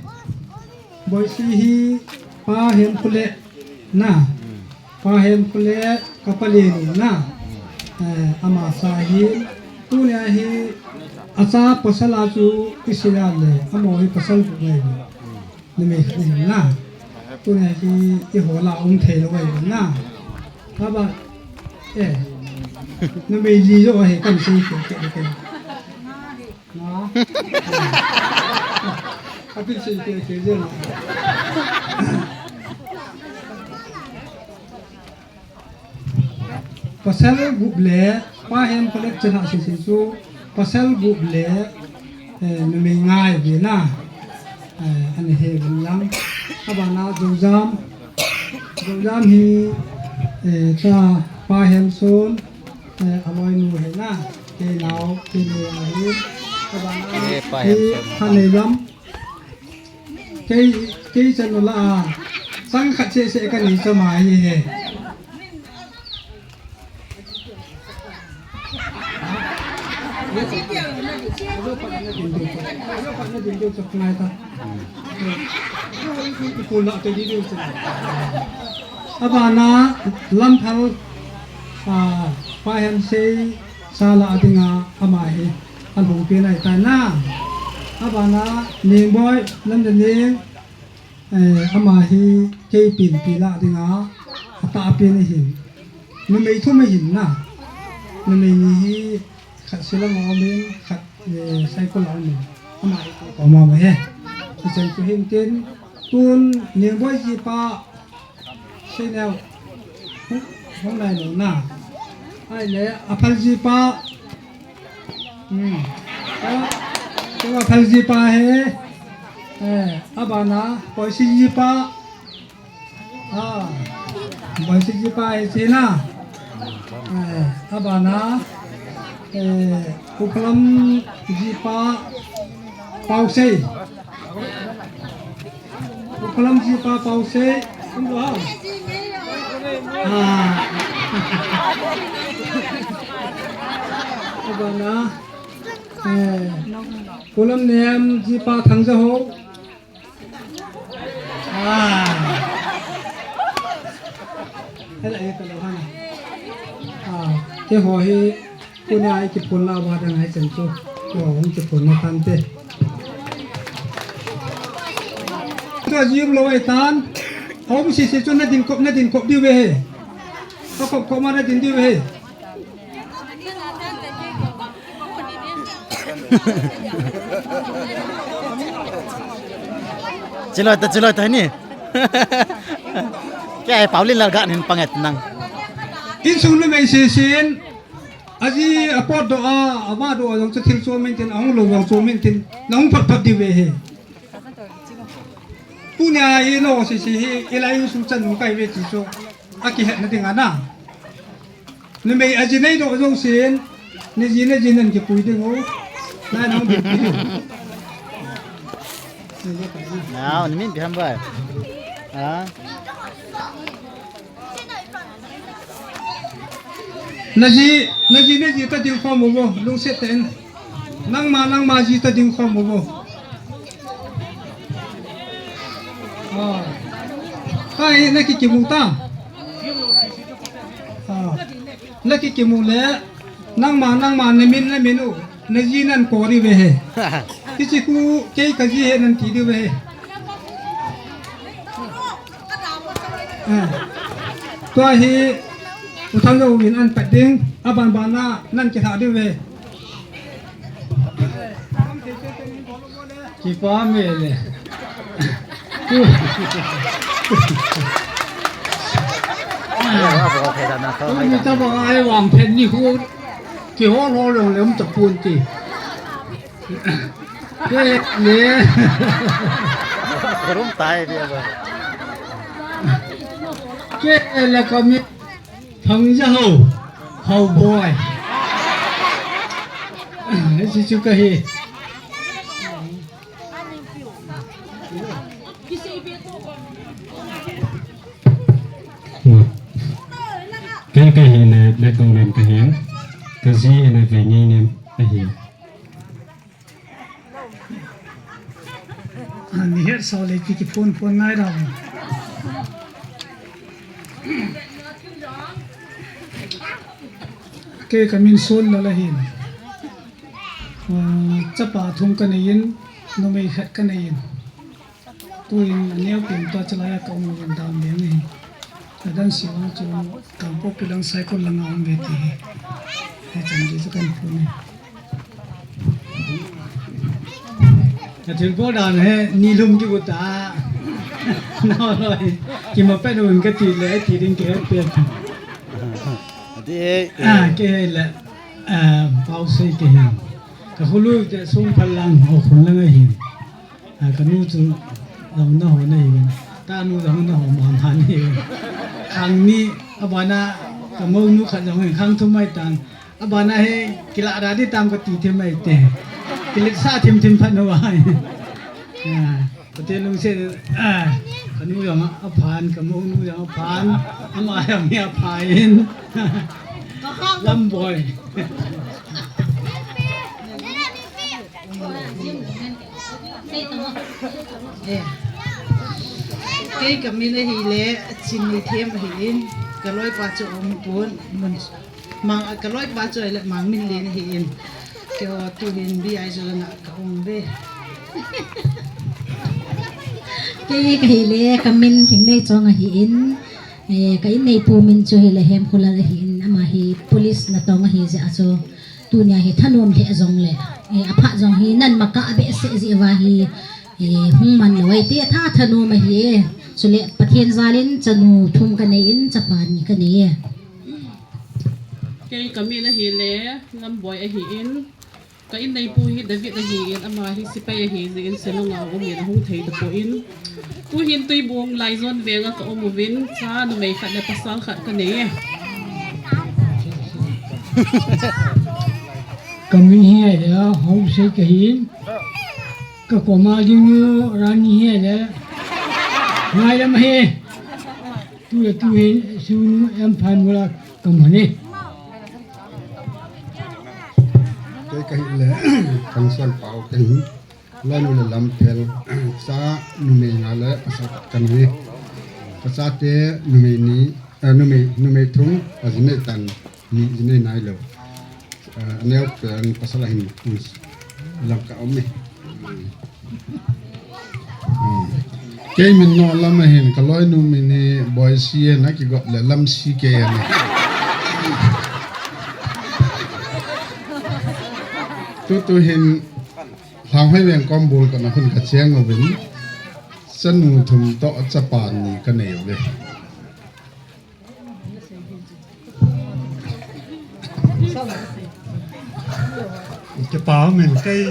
Boisi hi pa Hemkholeh na. Hmm. Pa Hemkholeh kapa Lenu na. Hmm. Eh, ama cha hi. Tunia hi acha pasal a chu isei a le. Amaho hi pasal gup ahi. Hmm. Numei khat ahi na. Tunia hi iho lah a um thei lou ahi na. Haba. Eh. Numei li jo ahi kan sei ke ke ke. Na. Api sei ke ke je na. Pasal gup le, pa Hemkholeh chana sisi chu, pasal gup le, eh, numei nga ahi ve na. Eh, ana he uvin lang. Abana Joujam. Joujam hi, eh, cha pa Hemson, eh, aloinu ahi na. Kei nao, kei nao ahi. Abana, eh, pa Hemson. Khaneilam. Kei, kei chanu lah a, chang khat seh seh kanei chama ahi he. Abana Lamthal, ah, pa Hemsei cha lah a dinga ama hi. Alhung pen ahitai na. Abana Ningboi, Lamdaleng, eh, ama hi kei penpi lah dinga, atahpen ahin. Numei thum ahin na. Numei ni hi, Khat Shillong a um in, khat, eh, Saikul a um in. Ama hi ko ma ma he. Ichan chu hin tin, tun Ningboi jipa, Seineo. Hung, hung lai lo na. Ahile, Aphal jipa. Hmm. Ka, ka Aphal jipa he. Eh, abana, Boisi jipa. Ah, Boisi jipa hi china. Eh, abana, eh, Uklam jipa Pausei. Uklam jipa Pausei. Kum lo ha. Ah. Abana, eh, Uklam nem jipa Thangjaho. Ah. Hela e ka lo hana. Ah, keiho hi, tuni a kiphonna uva dang ahi chan chu. Keiho hung kiphonna tante. Tua jim lo ahi tan. Hom sisi chu nadin kop, nadin kop diu ve he. Ka kop kop ma nadin diu ve he. Chiloi ta, chiloi ta ni. Kei Paulin lal ga nin panget nang. Insung numei sisin, aji apot doh a, ama doh a jong chu thil chu min tin, ahung lo jong chu min tin, nahung phat phat diu ve he. Tunia hi lo sisi hi, ilai insung chan nung kai ve ti chu, akihetna ding ana. Numei aji nei doh jousen, naji, naji nan kipui ding u. Lai nang ding u. Nao, namin pi ham bai. Ah. Naji, naji, naji ta ding khom u vo, lungset tah in. Nangma, nangma ji ta ding khom u vo. Ah. Kai, nakikimu ta. Ah. Nakikimu le, nangma, nangma, namin, namin u, naji nan ko diu ve he. Hichi khu, kei kaji he nan ti diu ve he. Eh. Tua hi, U Thangjaho in an pat ding, aban ban a, nan kilha diu ve. Kipa mele. Tuni tabang a ei vangphat ni khu kihol hol jong le um tapon ti. Kei le. Korum tai dia ba. Kei le kami. Thangjaho, Haoboi. Hichu kahi. Kei kahi le, Letdonglen kahi. Kaji hi le, Veingeinem kahi. Ani het sao le ki, kiphon phon ngai dau. Kei kamin Sonlal ahin. Ah, chapa thum kanei in, numei khat kanei in. Tuin aneo pen tua chalai a kaum in dam ding ahi. Adan si vang chu Kangpokpi lang Saikul lang a um ve ti hi. Hichan gei chu kahin phon e. Ka thilbol dan hi nilum kibu ta. Nao loi. Kima pet un kati le, ti ding kihet pet. Ati e. Ah, kei hi le. Ah, Pausei kei hi. Ka khului te Songphal lang, Haokhun lang ahi. Ah, kanu chu jong naho nahi. Tanu jong naho mama nahi. Khang ni abana ka mounu khat jong hi, khang thum mai tan. Abana hi kilah da di tam kati thim mai te. Kiletsah thim thim phat nau ahi. Ah, Pathen lungset, ah, kanu jong aphan, ka mounu jong aphan, ama jong hi aphan. Lamboi. Eh. Kei kamin ahile, Chinneithem ahin, kaloipa chu aum pon, mun, mang, kaloipa chu ahile Mangminlen ahin. Keiho tuhin B I J lang a kaum ve. Kei kahile, kamin Thingneichong ahin. Eh, ka inneipu min chu hi le Hemkholal ahi in, ama hi police natong ahi jeh a chu tunia hi thanom lheh jong le, eh, aphat jong hi nan maka behseh jeh uva hi, eh, hung man lou ahi ti atha thanom ahi e. Chule Pathen jal in chanu thum ka nei in chapa ni ka nei e. Kei ka min ahi le Lamboi ahi in, ka inneipu hi David ahi in, ama hi sepai ahi jeh in Shillong a um in ahung thei tapon. Tuhin Tuibong Laijon veng a ka um uvin, cha numei khat le pasal khat ka nei e. Ka min hi a, Haosei ka hi in, ka koma ding nu Rani hi a le, ngai lam hi. Tu le tu hin, sunu em phan mula ka man e. Kei ka hi le, Kangsol Pau ka hi. Loi nu le Lamphel, cha numei nga le pasal khat ka nei. Ka chate numei ni, eh, numei, numei thum, a ji nei tan, ni ji nei nai lou. Eh, aneo pen pasal ahin, um, Lamka um e. Hmm. Kei min Nolam ahin, ka loinu min hi Boisi e, na kigot le Lamsi kei a ni. Tutu hin Lhanghoi veng kom bul ka na hun ka cheng uvin, chanu thum toh chapa ni ka nei uve. Kipa min kei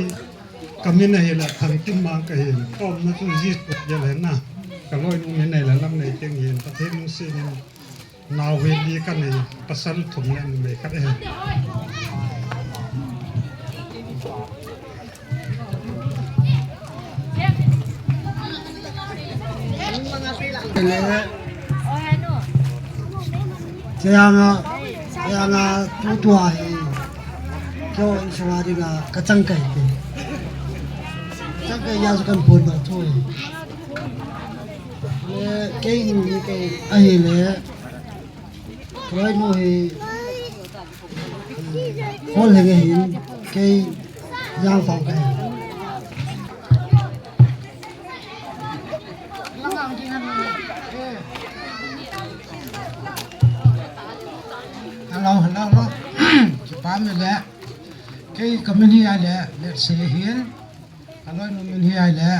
ka min ahi le Thangkim Mang ka hin, ka umna chu Jisung gel hen na. Ka loinu min ahi le Lamneiteng hin, Pathen lungset in nao hi li ka nei, pasal thum le numei khat ahi. Chayanga, chayanga tutua hi kyo insura dinga kachang kai te. Chang kai ya su kan pon ba tu hi. Le kei ni kei ahi le. Koi nu hi Hol henge hin kei jang fau kei. Hello, hello, hello. Kipa min le. Kei ka min hi a le, let's say hin. Ka loinu min hi a le.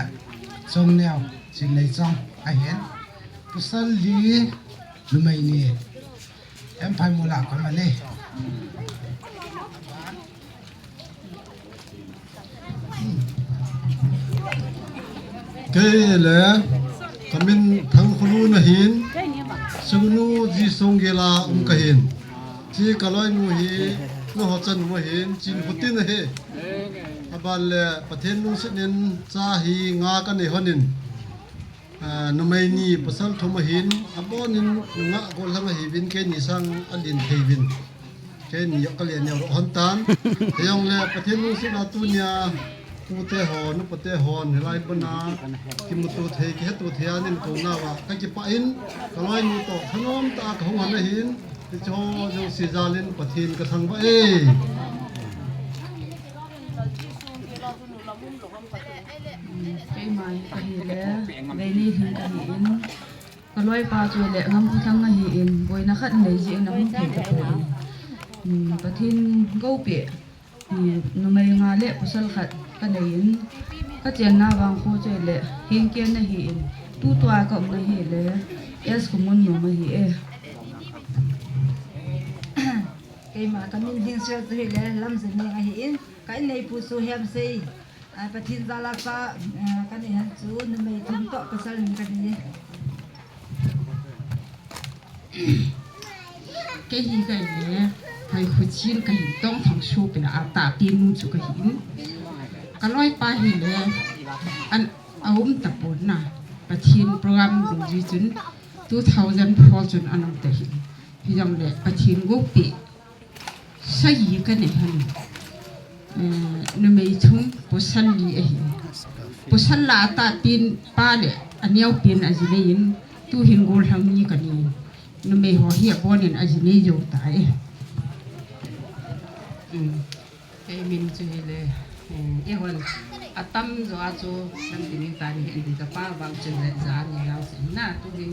Chongneo, Chinneijong ahin. Pasal li, numei ni. Em phai mula ka man e. Kei le, ka min Thangkhulun ahin, sunu Jisung gel a um ka hin. Chi ka loinu hi, na ho chanu ahin, Chinkhotin ahi. Aban le, Pathen lungset in cha hi nga ka nei hon in. Ah, numei ni pasal thum ahin, abonin nungah gollhang ahiuvin, keini sang alen thei uvin. Keini jong ka len neo hon tan. Hijongle Pathen lungset a tunia, tute ho, nupate hon, hilai pana, kimuto thei, kiheto thei a nei tou nauva, ka kipah in, ka loinu toh, thanom tah a ka hung hon ahin, hiche ho jouse jal in Pathen ka thangvah e. Keima hi ka hi le, Veini hin ka hi in, ka loipa chu le Ngamkhothang ahi in, boina khat nei jeh in ahung thei tapon. Hmm, Pathen gou peh, hmm, numei nga le pasal khat ka nei in, ka chenna vang kho chu le, Hengken ahi in, tutua ka umna hi le, S Khomunnom ahi e. Keima ka min Hingsel chu hi le, Lamjineng ahi in, ka inneipu chu Hemsei. Ah, Pathen jal a cha, ah, ka nei hon chu numei thum toh pasal ni ka nei. Kei hi ka hi le, hai khuchin ka hin Tongthang sopi la a tahpi nu chu ka hi in. Ka loipa hi le, an a um tapon na, Pathen program dungjuiya chun two thousand four chun ana um ta hin. Hijongle Pathen gou peh sagi ka nei hon. Eh, numei thum pasal li ahi. Pasal la a tahpin pa le aneopen a ji nei in, tuhin gollhang ni ka nei in. Numei ho hi abonin a ji nei jou tai. Hmm. Kei min chu hi le, eh, eihon atamjo a chu lam ti ni ta ni hin ka pa vang chun le ja ni jang sin na tuhin.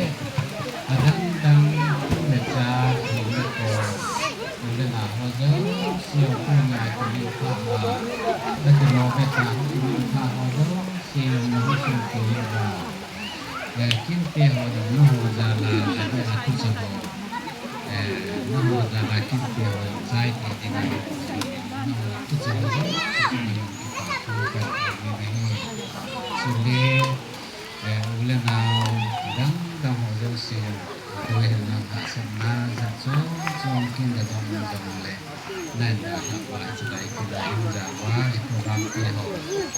cheh, adang dang, tu le cha, tu le ko, tu le na ho jouse, tu ngai tu le pha, a, la tu lo ve ta, tu le pha ho jouse, na ho su tu le ba. Eh, Kimte ho jong, nangho jal a, eh, a tu sa ho. Eh, nangho jal a Kimte ho jong, chai te ding a, nangho a tu sa ho jong, tu sa ho jong, kipa thu kahin pe nahi. Chule, eh, u le nao, dang dang ho jouse, tu hin nang hahsatna, jat chom chom kin da dong jong le. Nang na hah uva, chulai kila in ja uva, i program te ho.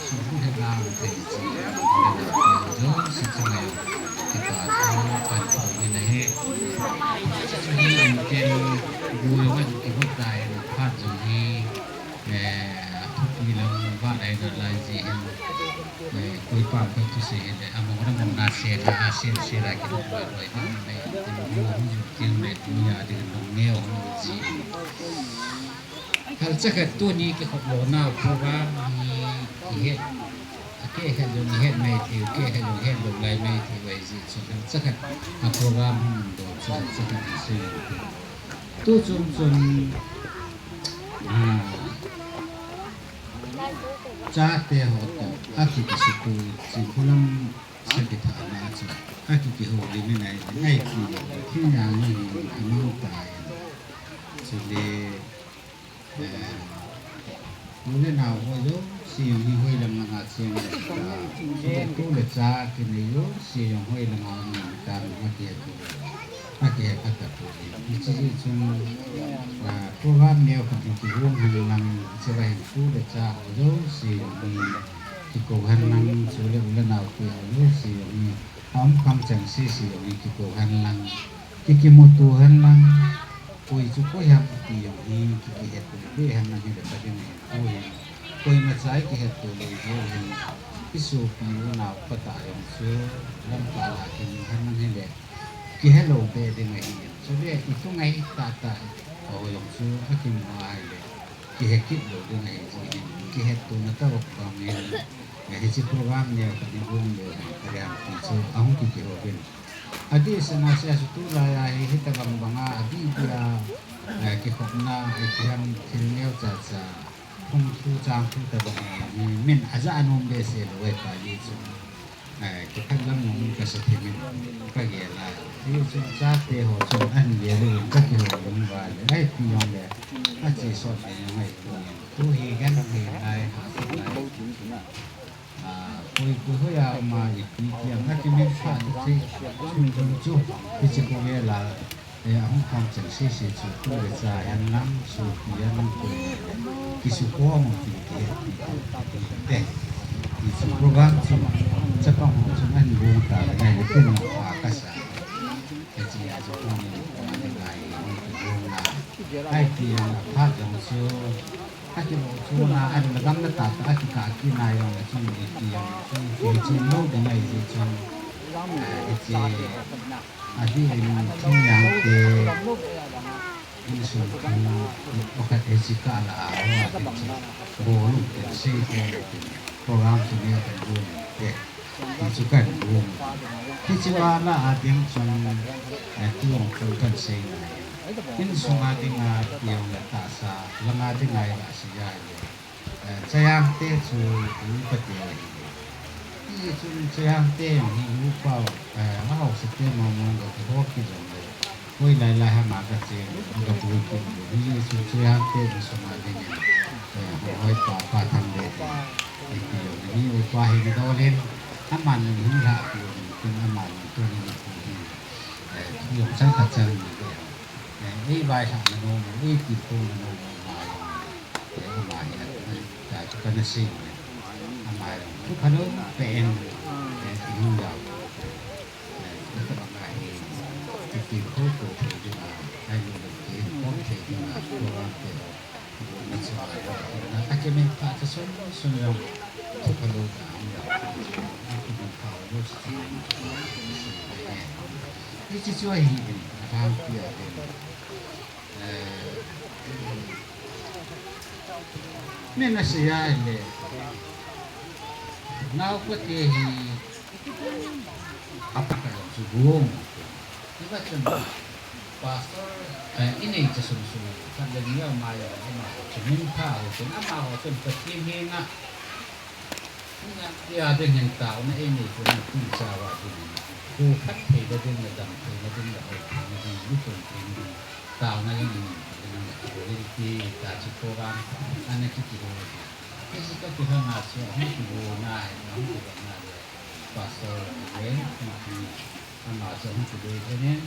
Sum bu he na thei chi, na na te ho jouse chunga jong. Kipa thu kahin pe nahi. Chule in ken, bu jong ahin kibu tai, phat jong hi, eh, athupi lang ba dai na lai ji hin. Eh, koi pam khat thusei hile, among ram mong na se na, a se, se la ki loi loi na, na, na, mo hung ju tiang le, mo ya de long neo hung ji. Hal cha khat tuni kikhop lona program hi kihet. Akeh khat jong het mai thei, keh khat jong het lou lai mai thei, vai ji chu hal cha khat a program hung do chu hal cha khat hi sei. Tu chom chom, ah, chate ho toh, akikisutu, Chinkholam sakithana chu, akikihoulim in ahi, ahi ti, thingnoi hi amang tai. Chule, eh, u le nao ho jouse jong hi hoilam langa cheng le ta, chule tu le cha kinei jouse jong hoilam langa um ta, akihetu, akihe phat tapoi. Hiche jeh chun, ah, program neo khat hi kihong hen lang, hiche va hin tu le cha ho jouse jong hi kikou hen lang, chule u le nao te ho jouse jong hi, aum kham chan sese jong hi kikou hen lang, ki kimuto hen lang, koi chu koi ham ti jong hi, ki kihetto be hen lang hile pha ding ahin, koi, koimacha i kihetto lou jeh u hin, i sopi u nao pa tah jong chu, lamkah a kimu hen lang hile, kihelou be ding ahi. Chule i tung ahi tahtah, Ho jong chu akimu a ahile, kihe kit lou ding ahi jeh in, kihetto na tobang in, eh, hiche program neo khat ni gong leu hen, kariam ti chu ahung kiti ho vin. Adih sena sia chu tulai a hi, hitobang banga, adih dia, eh, kikhopna, eh, kiham thil neo cha cha, phung thu chang thu tobang in, min aja anom behseh lou ahi pa hi chu. Eh, kiphat lam nung kasa themin kagel a. Hichu chate ho chun ahin gel uvin kakihou lung uva le. Ahi ti jongle, ache sot le jong ahi tuin. Tu hi genthei lai, hahsat lai. Ah, koi, koi hoiya um a ipi ti jong akimin phat chu, chu, chu, chu, hiche kho gel a. Eh, ahung khom cheng sese chu tu le cha hen lang, sopi hen lang, koi le kisukhom u ti, ti, ti, ti, ti, ti chu program chu chapang ho chu ahin gong ta le ngai le tin a kasa. Hiche a chu program ni koma le ngai, ni kigong na. Ahi ti jong a phat jong chu, akibol chu na, ahin la gam na tata, akikah kit na jong le chu, ni ti jong chu, ti chu lou ding ahi jeh chun, eh, hiche Adih in Thinglhang te insung thu pakhat hiche kah la a, ho a hiche bol u tin sei bol u tin program chu neo kan bol u te. Ti chu kan bol u. Hiche a la a ding chun, eh, tu jong chun kan sei nai. Insung a ding a, ti jong le tahsa lang a ding a i la sei a le. Eh, Chayang te chu u pa te ahi. Ti chun Chayang te jong hi u pa, eh, a haosa te mong mong ga kiho kit jong le. Hoilai lai ham a kache, aga pui kit u. Hijeh chun Chayang te insung a ding in, eh, ho hoi pa, pa Thang le te. Eh, ti jong le ni u pa hi ni dol in, aman jong hin lha pi u, tin aman jong tuni ni pu hi. Eh, thu jong chang khat chang ni le. Eh, ei vaihahna nom u, ei tilkhouna nom u, ama jong, eh, ama hi, eh, ta chu kana sei u, ama jong thu phalou pen, eh, i hung jao, eh, tabang a hi, i tilkhou thei ding a, ahilou le, i tilkhou thei ding a, program te ho, na chu, na akimin phat chu sun, sun jong, thu phalou ta hung jao, akimin phat u, Hiche chu ahi in, alhangpi a ding. Eh, min asei a le, naopa te hi, apa ka jong chu gong. Hiva chun, pastor, eh, inei cha sung sung, khat le ni ama jong, amaho chu min pha ho chun, amaho chun Pathen henga, Tia ding hin taona einei pon, tuni chauva ding hin, pukhat theina ding, nadam theina ding, nahoi theina ding, natoh theina ding, taona jong inei pon, natoh in ti, ta chu program ana kiti ho hi. Hiche kakihou na chu, ahung kihou na hi, ahung kihou na le, Pastor Len, ama chu ahung kihou jeng in,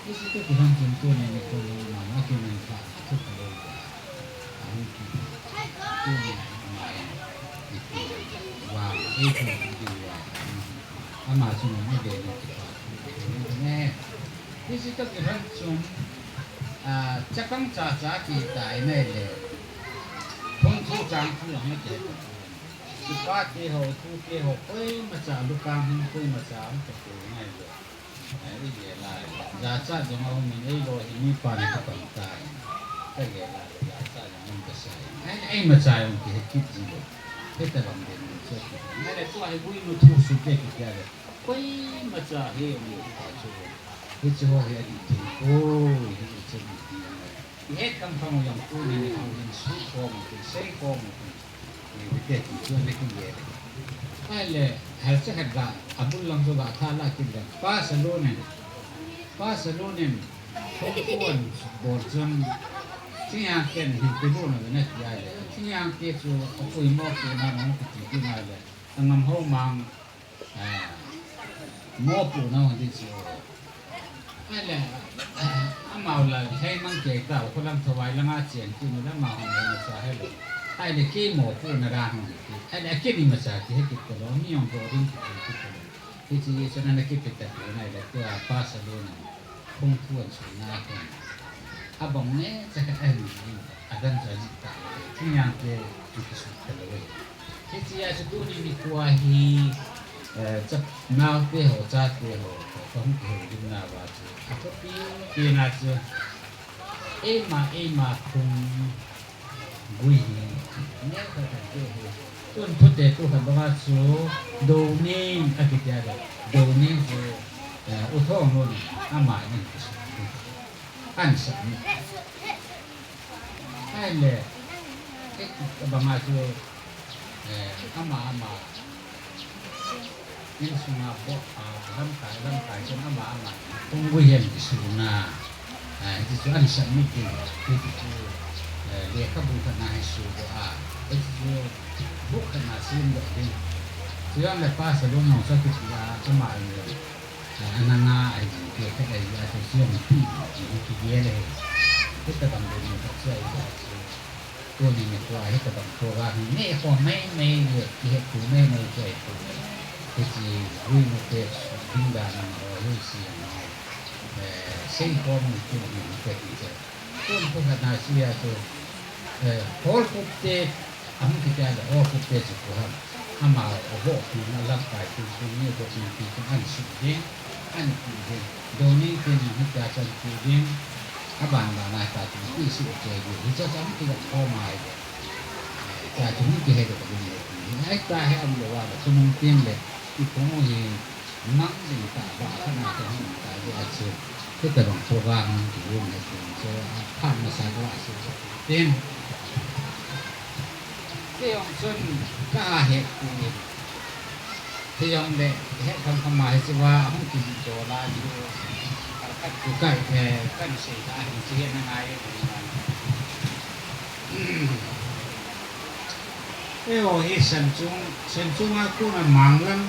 Hiche kakihou chun tuni nikho jong ama, akimin phat, thu phalou ta. Ahung kihou. Tuni ama in, ipi le, vang, ei thu ding uva. Ama chun nagel in kipa thu ne. Hiche kakihou chun, ah, chapang cha cha kitai nai le. Phung thu chang thu jong nagel. Kipa te ho, thu te ho, koima cha lukang hung, koima cha hung, kipa ngai le. Ei gel a, jachat jong aum in, eilou hi mipa na kipang tai. Ka gel a, jachat jong aum kasa. Ei, ei macha jong kihe kit ji lou. Hitabang den chu kipang. Ahile tua hi guinu thu sute kiti a le. Koima cha hi um lou ta chu. Hiche ho hi adih thei poi, hiche hi ti a le. Ihet kham kham u jong tuni nikho hin sut khom u tin, sei khom u tin. Hiti ti chu ana kigel e. Ahile, halcha khat ga, abul lang chu ga tha la kit le. Pa Salun in, Pa Salun in, Thongkhuan bol chun, Thinglhang ten hin pe lona ve na ti ahile. Thinglhang te chu, apui mo pu na mang kiti kit na le. Angam ho mang, Ah, mopohna hung ding chu. Ahile, ah, amau la, lheimang kei tau, kholang thovai langa chen kit nu le amau hung le macha helou. Ahile, kei mopohna ra hung ding kit. Ahile, akei ni macha kihe kit talou, mi jong bol ding kiti kit talou. Hiche hi chun ana kipe tapon ahile, tua Pa Salun in. Phung thu ahin sutna a kon. Abang neocha khat ahin jih in, adan chu ajih ta. Thinglhang te chu kisut talou e. Hiche a chu tuni nikho a hi, eh, cha, naote ho, chate ho, kahung kihoulimna uva chu. Athupi pen a chu. Eima, eima khung gui hi, neo khat khat gui hi. Tun thute tu khat banga chu, Doning akiti a le, Doning chu, eh, U Thonglun ama in kisu. An sa ni. Ai le, eh, banga chu, eh, ama, ama. Insunga bo, ah, lamkai, lamkai chun ama, ama. Khung gui hian kisuna. Ah, hichu an submit in, hichu, eh, lekhabu khatna hi su bo a. Hichu book khatna sim doh ding. Chuan le pa Salun Nongsa kiti a, ama in, eh, ana nga a hi, ke khat a hi, a chu siam pi, hi kigel a hi. Hitabang ding khat chu a hi, a chu. Tuni nikho a hitabang program hi nei khom mai mai le, kihet tu mai mai chu ahi. Hiche gui mute ding dan a ho hi si ang ho. Eh, sei khom ni tu hi ni ka ti chu. Tun khu khat na si a chu, eh, Hall Kup te, ahung kiti a le Hall Kup te chu khu ham. Ama a vo tu na lamkai tu tu ni vo tu tu tu an su ding, an tu ding. Doning tin ni ta chan tu ding. Aban ban a ta tu ti su ke ding. Hi cha chan ti ka ko mai de. Eh, cha tu ni ke he de ko ni. Ai ta he am lo wa tu mung tin le. I ko hi mang ding ta ba ka na ta hung ta ya chu. Hitabang program hung kigong he tin chu, a phat masa ka la chu tin. Kei jong chun ka het tin. Kei jong le het kham kham a hi chu a hung kidol a chu. Ka, ka, ka, eh, kan sei ta hi chu hi na ngai. Eiho hi Senchung, Senchung a kona Manglang,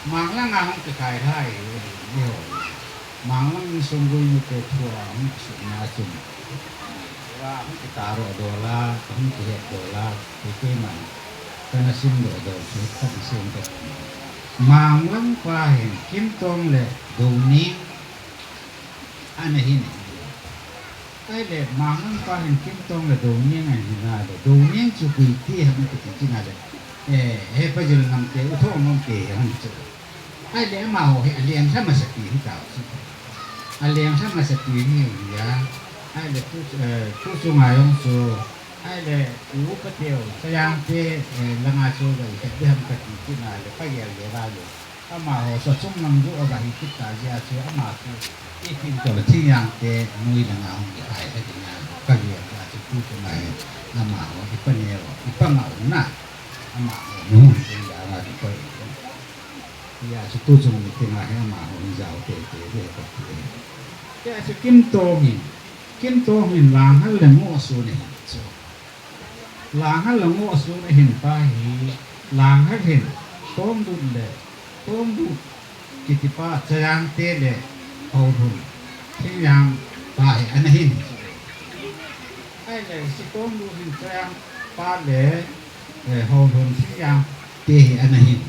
Manglang a hung kikhai thei hi, eiho. Manglang sung gui mute thu a hung kisutna chun. Tua hung kitah doh doh la, hung kihet doh la, kei keiman kana sim doh doh chu, ka ti sem ka ti. Manglang pa hin, Kimtong le Doning ana hin. Ahile, Manglang pa hin Kimtong le Doning ahin a le, Doning chu koi ti ham kiti chun a le, eh, he Pa Jilnam te, U Thonglun te hi hung chu. Ahile, amaho hi aleng lha masa pi hi tau chu. Aleng lha masa pi hi hi a. Ahile, tu, eh, tu chunga jong chu. Ahile, U Pa Teo, Chayang te, eh, langa chu ga i khat di ham kati chun a le, ka gel gel a le. Amaho chu achung lang chu aga hi kit ta jeh a chu ama chu ipi toh le Thingyang te noi langa hung kikhai lha ding a ka gel a chu tu chunga hi amaho i pa neo, i pa ngau na amaho nu hung ding dan a chu koi. Hia chu tu chung meeting a hi amaho hi jao te te ve ka ti e. Hia chu Kimtong in, Kimtong in Langhal le Ngohsun ahin chu. Langhal le Ngohsun ahin pa hi, Langhal hin, Tonglut le, Tonglut kiti pa, Chayang te le, Houlhun, Thingyang pa hi ana hin. Ahile, hiche Tonglut hin Chayang pa le, eh, Houlhun, Thingyang te hi ana hin.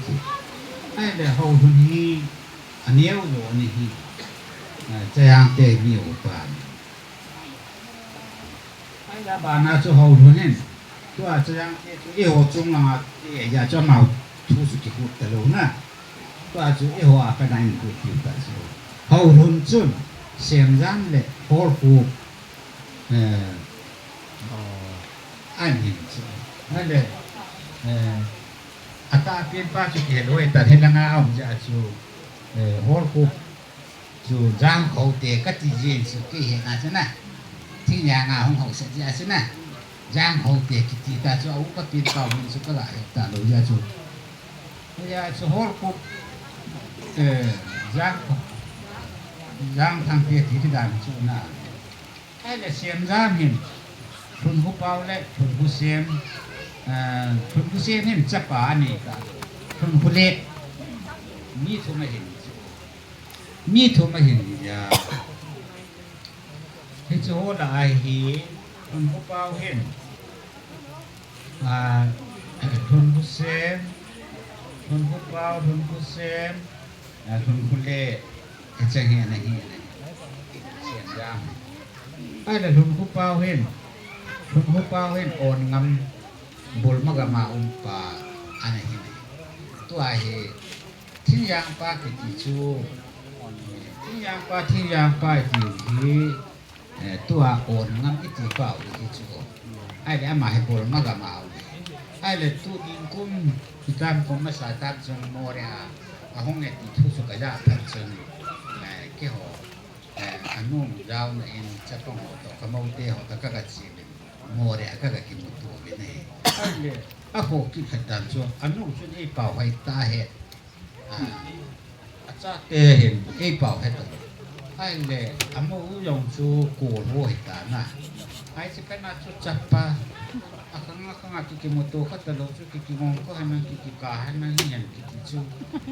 Ahile, Houlhun hi, aneo jo ana hi. Eh, Chayang te hi mi upa ni. Ahile abana chu Houlhun hin. Tua Chayang te chu eiho chung langa, eh, ja chu amau thu chu kikut talou na. Tua chu eiho a kana inkut piu ta chu. Houlhun chun Semjam le Hallkhup, eh, an hin chu. Ahile, eh, atahpen pa chu kihe lou e ta, hilanga aum jeh a chu, eh, Hallkhup chu Jangkho te kati jin chu kei hena chu na. Thingyang a hung hausat jeh a chu na. Jangkho te kiti ta chu a upa pen pa min chu ka ga het talou jeh a chu. Hia chu Hallkhup, eh, Jangkho, Jangthang te ti ti dan chu na. Ahile Semjam hin, Lhunkhu Pau le Lhunkhu Sem, eh, Lhunkhu Sem hin chapa anei ta, Lhunkhu Let, mi thum ahin chu, mi thum ahin hia. Hichu ho lah a hi, Lhunkhu Pau hin, ah, Lhunkhu Sem, Lhunkhu Pau, Lhunkhu Sem, ah, Lhunkhu Let, hicheng hi ana hi, ana hi. Semjam. Ahile Lhunkhu Pau hin, Lhunkhu Pau hin Onngam, Bulma gam a um pa ana hi. Tua hi, Thingyang pa kiti chu, Thingyang pa, Thingyang pa kiti hi, Eh, tua On ngam iti pau hi chu. Ahile ama hi Burma gam a um. Ahile tu ding kum, hitam kum masa tam chun Moreh a, ahung e ti thu chu kaja phat chun, eh, keiho, eh, anu jaona in chapang ho toh, kamoute ho toh kaga che uvin. Moreh a kaga kimuto uvin ahi. Ahile, akhoh kit khat dan chu, anu chun eipao hoi tahe. Ah, achate hin eipao het. Ahile, amou jong chu kol ho hita na. Hiche pet na chu chapa. Akhang akhang a ki kimuto kha talou chu ki kingong kha henlang ki kikah henlang hihen kiti chu.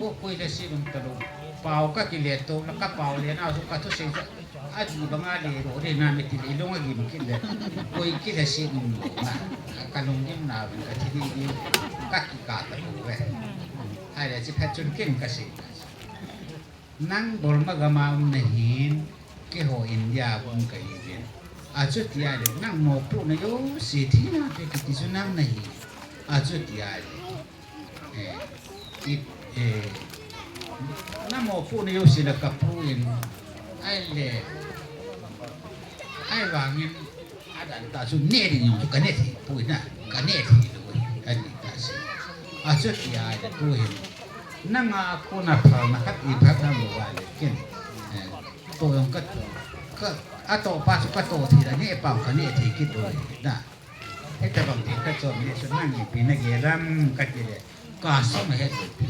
O koi le si lung talou. Pao kakile to, la kapao le na chu kathusei chu. Adi banga le ro re na me ti le long agim kit le. Koi kile si nung lo na. Kalunggim na uvin kathi di di. Kakikah talou ve. Ahile hiche pet chun ken kasei. Nang Burma gam a um nahin, keiho India a um kahiuvin. Achuti ahile, nang mopohna jouse thina pe kiti chu nang nahi. Achuti ahile. Eh, i, eh, na mopohna jouse la kapu in. Ahile, ahivangin, adan ta chu neh ding jong chu kaneh thei poi na, kaneh thei lou ahi, ani ta se. Achuti ahile tu hin, nanga kona phalna khat iphat na lou ahile ken, eh, to jong ka, ka, atoh pa chu kato thei la, neh pau kaneh thei kit lou ahi na. Hitabang ti kachom neh chu nang ipi nagel ham kati le, Kasung ahet lou pi.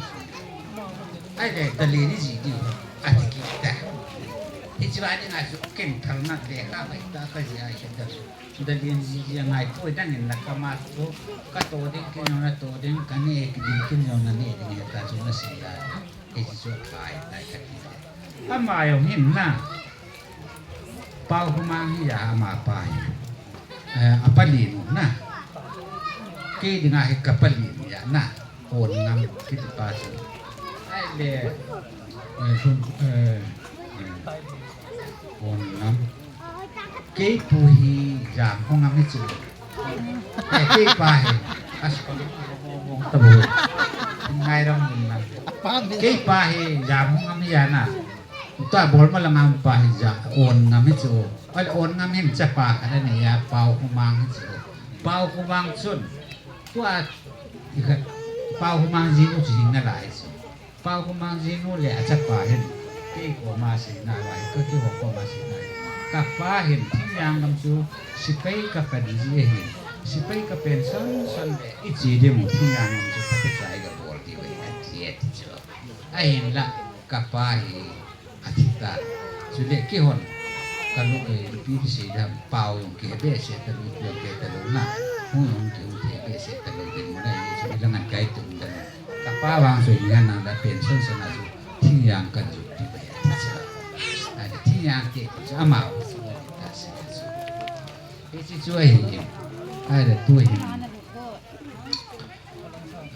Ahile, Dalen iji diu, ati kit ta. Hiche va dinga chu ken phalna le ha bai ta kajia ahi ta. Dalen iji a ngaito dang in la kama chu, kato ding ken jong nato ding, kaneh ding ken jong naneh ding ahi ta chu nasei a. Hiche chu aphai ta kati le. Ama jong hin na. Pau Humang hi a ama pa hi. Eh, apalin u na. Kei dinga hi kapalin u ahi na. On Ngam kiti pa chu. Ahile, eh, Hun, eh, eh, On Ngam. Kei pu hi Jam Hung Ngam hi chu. Eh, kei pa hi. As, tabu. Ngai ram mun na. Kei pa hi Jam Hung Ngam hi a na. Tua Burma langa um pa hi ja, On Ngam hi chu. Ahile On Ngam hin chapa khat anei a, Pau Humang hi chu. Pau Humang chun, tua, i khat, Pau Humang jinu chu hing nalai chu. Pau Humang jinu le achapa hin, kei koma seina uva hi, ka keiho koma seina uva hi. Kapa hin, Thingjang gam chu, sepai kapen ji ahin. Sepai kapen son son le, iche ding u Thingjang gam chu, phatechan kabol diu ahi, ati, ati chu. Ahinla, kapa hi, athi ta. Chule keihon, kalung, eh, ipi kisei ding ham, pao jong kihe behseh talou, ipi jong kihe talou na. Hung jong kihe behseh talou, ding muna, ichu ilang an kai tum dan. Kapa vang chu ilang an la pension sana chu, Thingjang kan ju ti ba ya ti cha. Ai, Thingjang te, chu ama, chu ta se, chu. Hiche chu ahi, ahile tu hi.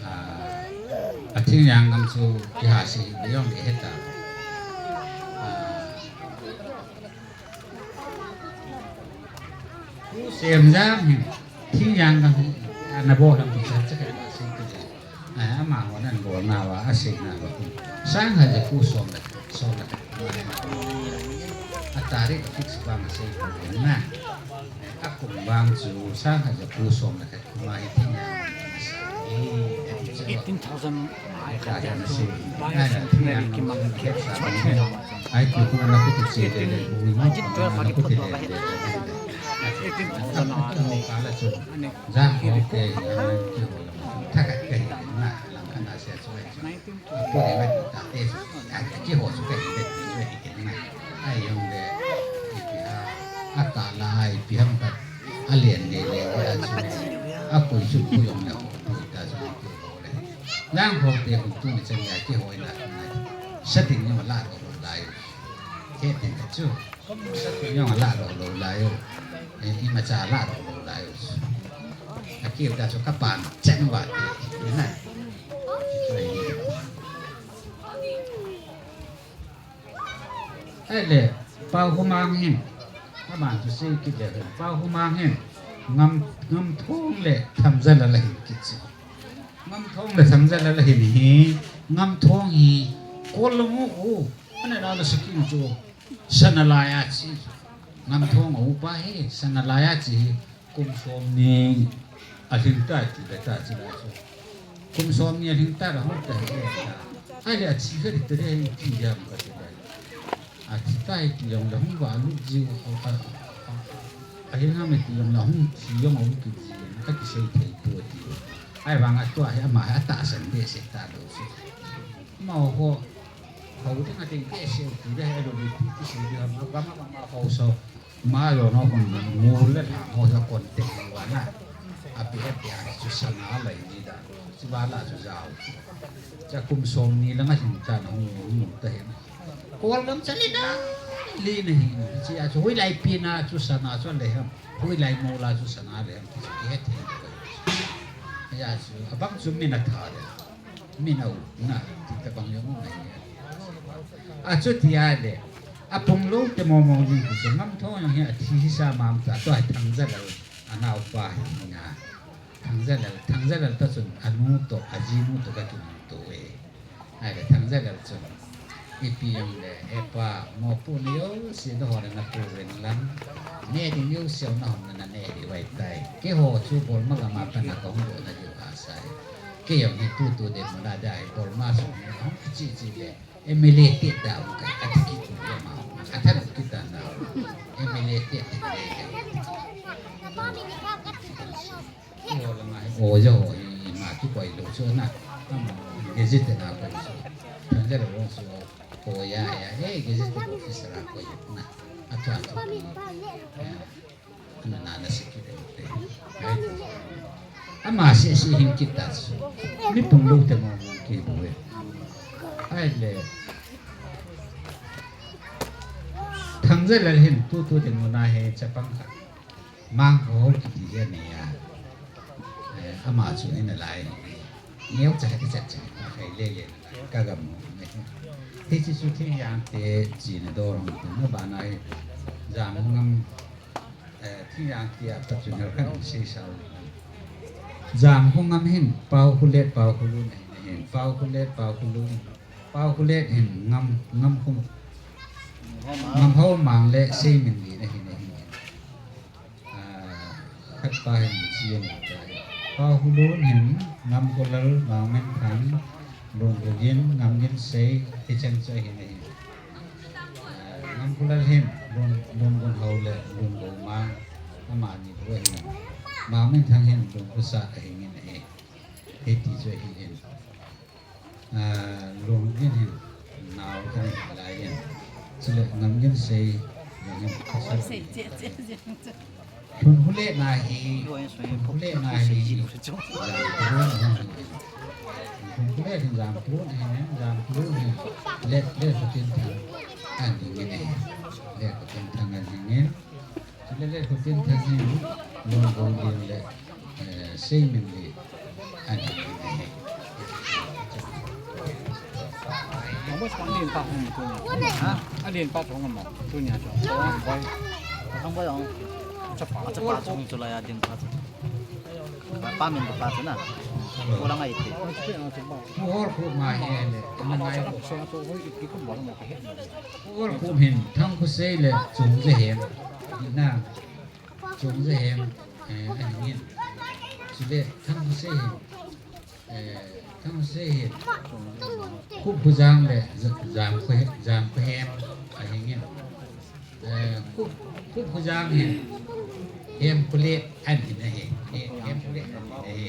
Ah, a Thingjang gam chu kiha se hi beyond le heta. Ah, Pu Semjang hin Thingjang gam hi ana bol ham ti sa cha ka se ki ja. Ah, ama hon ana bol nauva, asei nauva. Sang khat ja kum som le, som le khat. A tarik a fix vang asei ko na. A kum vang chu sang khat ja kum som le khat kuma hi Thingjang. Eighteen thousand. Ai, ka ja na sei. Ai, na Thingjang. Ai, ki kuma na kuti che le le. Nineteen twelve ali photo ba he. Eighteen thousand a. Ani. Jang ko ke, ki ho. Thakat ke na, lang kana se so. Nineteen. Apo le ngai ta te, a, keiho chu kahi ve ti chu ahi kei na. Ahijong le, ipi ham, akah lai, ipi ham khat, alen le le, a chu, akoi chu koi jong le, koi ta chu keiho le. Lang ho te hung tung chan le, keiho ina, sa ding jong la ko lai. He te chu. Sa tu jong ala lo lo lai o. Eh, imacha ala lo lo lai o. Akiu ta chu kapan chen va ti. Ina. Ahile, Pau Humang hin. Kaman chu sei kit le. Pau Humang hin. Ngam, Ngamthong le Thamjala la hin kit chu. Ngamthong le Thamjala la hin hi. Ngamthong hi. Kol lo mu u. Ana la la sikin chu. Sana lai a chi. Ngamthong a upa hi, sana laiya chi hi, kum somni alhing ta ti beta chi la chu. Kum somni alhing ta la hung ta hi ta. Ahile athi kha di ta de hi ti jam ka ti la. Athi ta hi ti jong la hung va lut ji u a, a, a, a, ahi ham ti jong la hung thi jong hung ki ji. Ka kisei thei pu ti. Ahivang a tua hi ama hi atahsan behseh talou chu. Ama ho, ho ding a ding behseh ti de hi lo di ti kisei di ham. Ama, ama, ama ho so. Ma yo no kon mu le la mo yo kon te wa na. A pi e pi a chu sana lai ni da. Chu ba la chu jao. Cha kum somni la nga hin cha na hung hung ta hen. Kol gam cha li na. Li na hi. Chi a chu hui lai pi na chu sana chu le ham. Hui lai mo la chu sana le ham. Ki he the. Ya chu abang chu mi na tha le. Min a u, na, ti tabang jong u ngai. Achuti a le, apung lou te momo jing ti chu, Ngamthong jong hi athi hisa mam ta, tua hi Thangjalal, anaopa hi nga. Thangjalal, Thangjalal ta chun, anu toh, ajinu toh ka kimu to e. Ahile, Thangjalal chun, ipi jong le, hepa, mopo ni jouse, nahon na pu ven lang, ne ding jouse, nahon na ne ding vai tai. Keiho chu, Bolma gam a pat na kahung doh na diu asai. Kei jong hi tutu dinmun a dai, Bolma sung hi hung chi chi le, M L A te da u kai, ati kitu le ma, athan u kita na, M L A te te le le. Ho la ma, o ja ho, i ma tu koi lo chu na, ama, gazette na koi chu. Thangjalal jong chu, ko ya ya, eh, gazette officer a koi na, atu atu. Ana na na sikit eh. Ama si si hin kit ta su. Mi pung lu te mo mo ki bu eh. Ahile. Thangjalal hin tutu dinmun a hi chapang khat. Mang ho kiti hi anei a. Eh, ama chu hin alai. Neo cha hi cha cha. Khai le le. Ka gam mo. Hiche chu Thingjang te china dor hung tung na bana hi. Jam ngam. Eh, Thingjang tia pat chu neo kan sei sao. Jam khu ngam hin, Pau khu let, Pau khu lun ahin, ahin. Pau khu let, Pau khu lun. Pau khu let hin ngam, ngam khu. Ngam ho mang le sei min li na hin, ahin. Ah, khat pa hin chi na ta. Pau khu lun hin ngam khu lal, mang min thang, lun khu gin, ngam gin sei, hi chang chu ahin, ahin. Ngam khu lal hin, lun, lun gun ho le, lun gun mang, amani khu ahin. Mang min thang hin, lun khu sa ahin in ahi. Hiti chu ahin. Ah, lun gin hin, nao kan lai hin. Chule ngam gin sei, lun gin khu sa. Lun khu le na hi, lun khu le na hi, jam khu le na hi. Lun khu le hin jam khu le hin, jam khu le hin, let, let khu tin thang, an hin hin hin. Let khu tin thang an hin hin. Let, let khu tin thang hin, lun khu le le, eh, sei min le, an hin hin hin. Mama sang lin pa hung tu ni. Ha? A lin pa tu ngam tu ni a tu. Boy. Sang boy ang. Chapa, chapa chung tu la ya din pa tu. Pa min pa tu na. Ko la ngai ti. Pu hor khu ma he le, na ngai. Pu hor khu hin, Thang Khosei le, Chungjahem. Di na, Chungjahem, eh, ahin. Chule, Thang Khosei hin, eh, Thang Khosei hin. Khup Khojang le, Jam Khohe-, Jam Khohem, ahin. Eh, Khup, Khup Khojang hin, Hemkholet ahin ahi. He-, Hemkholet ahin ahi.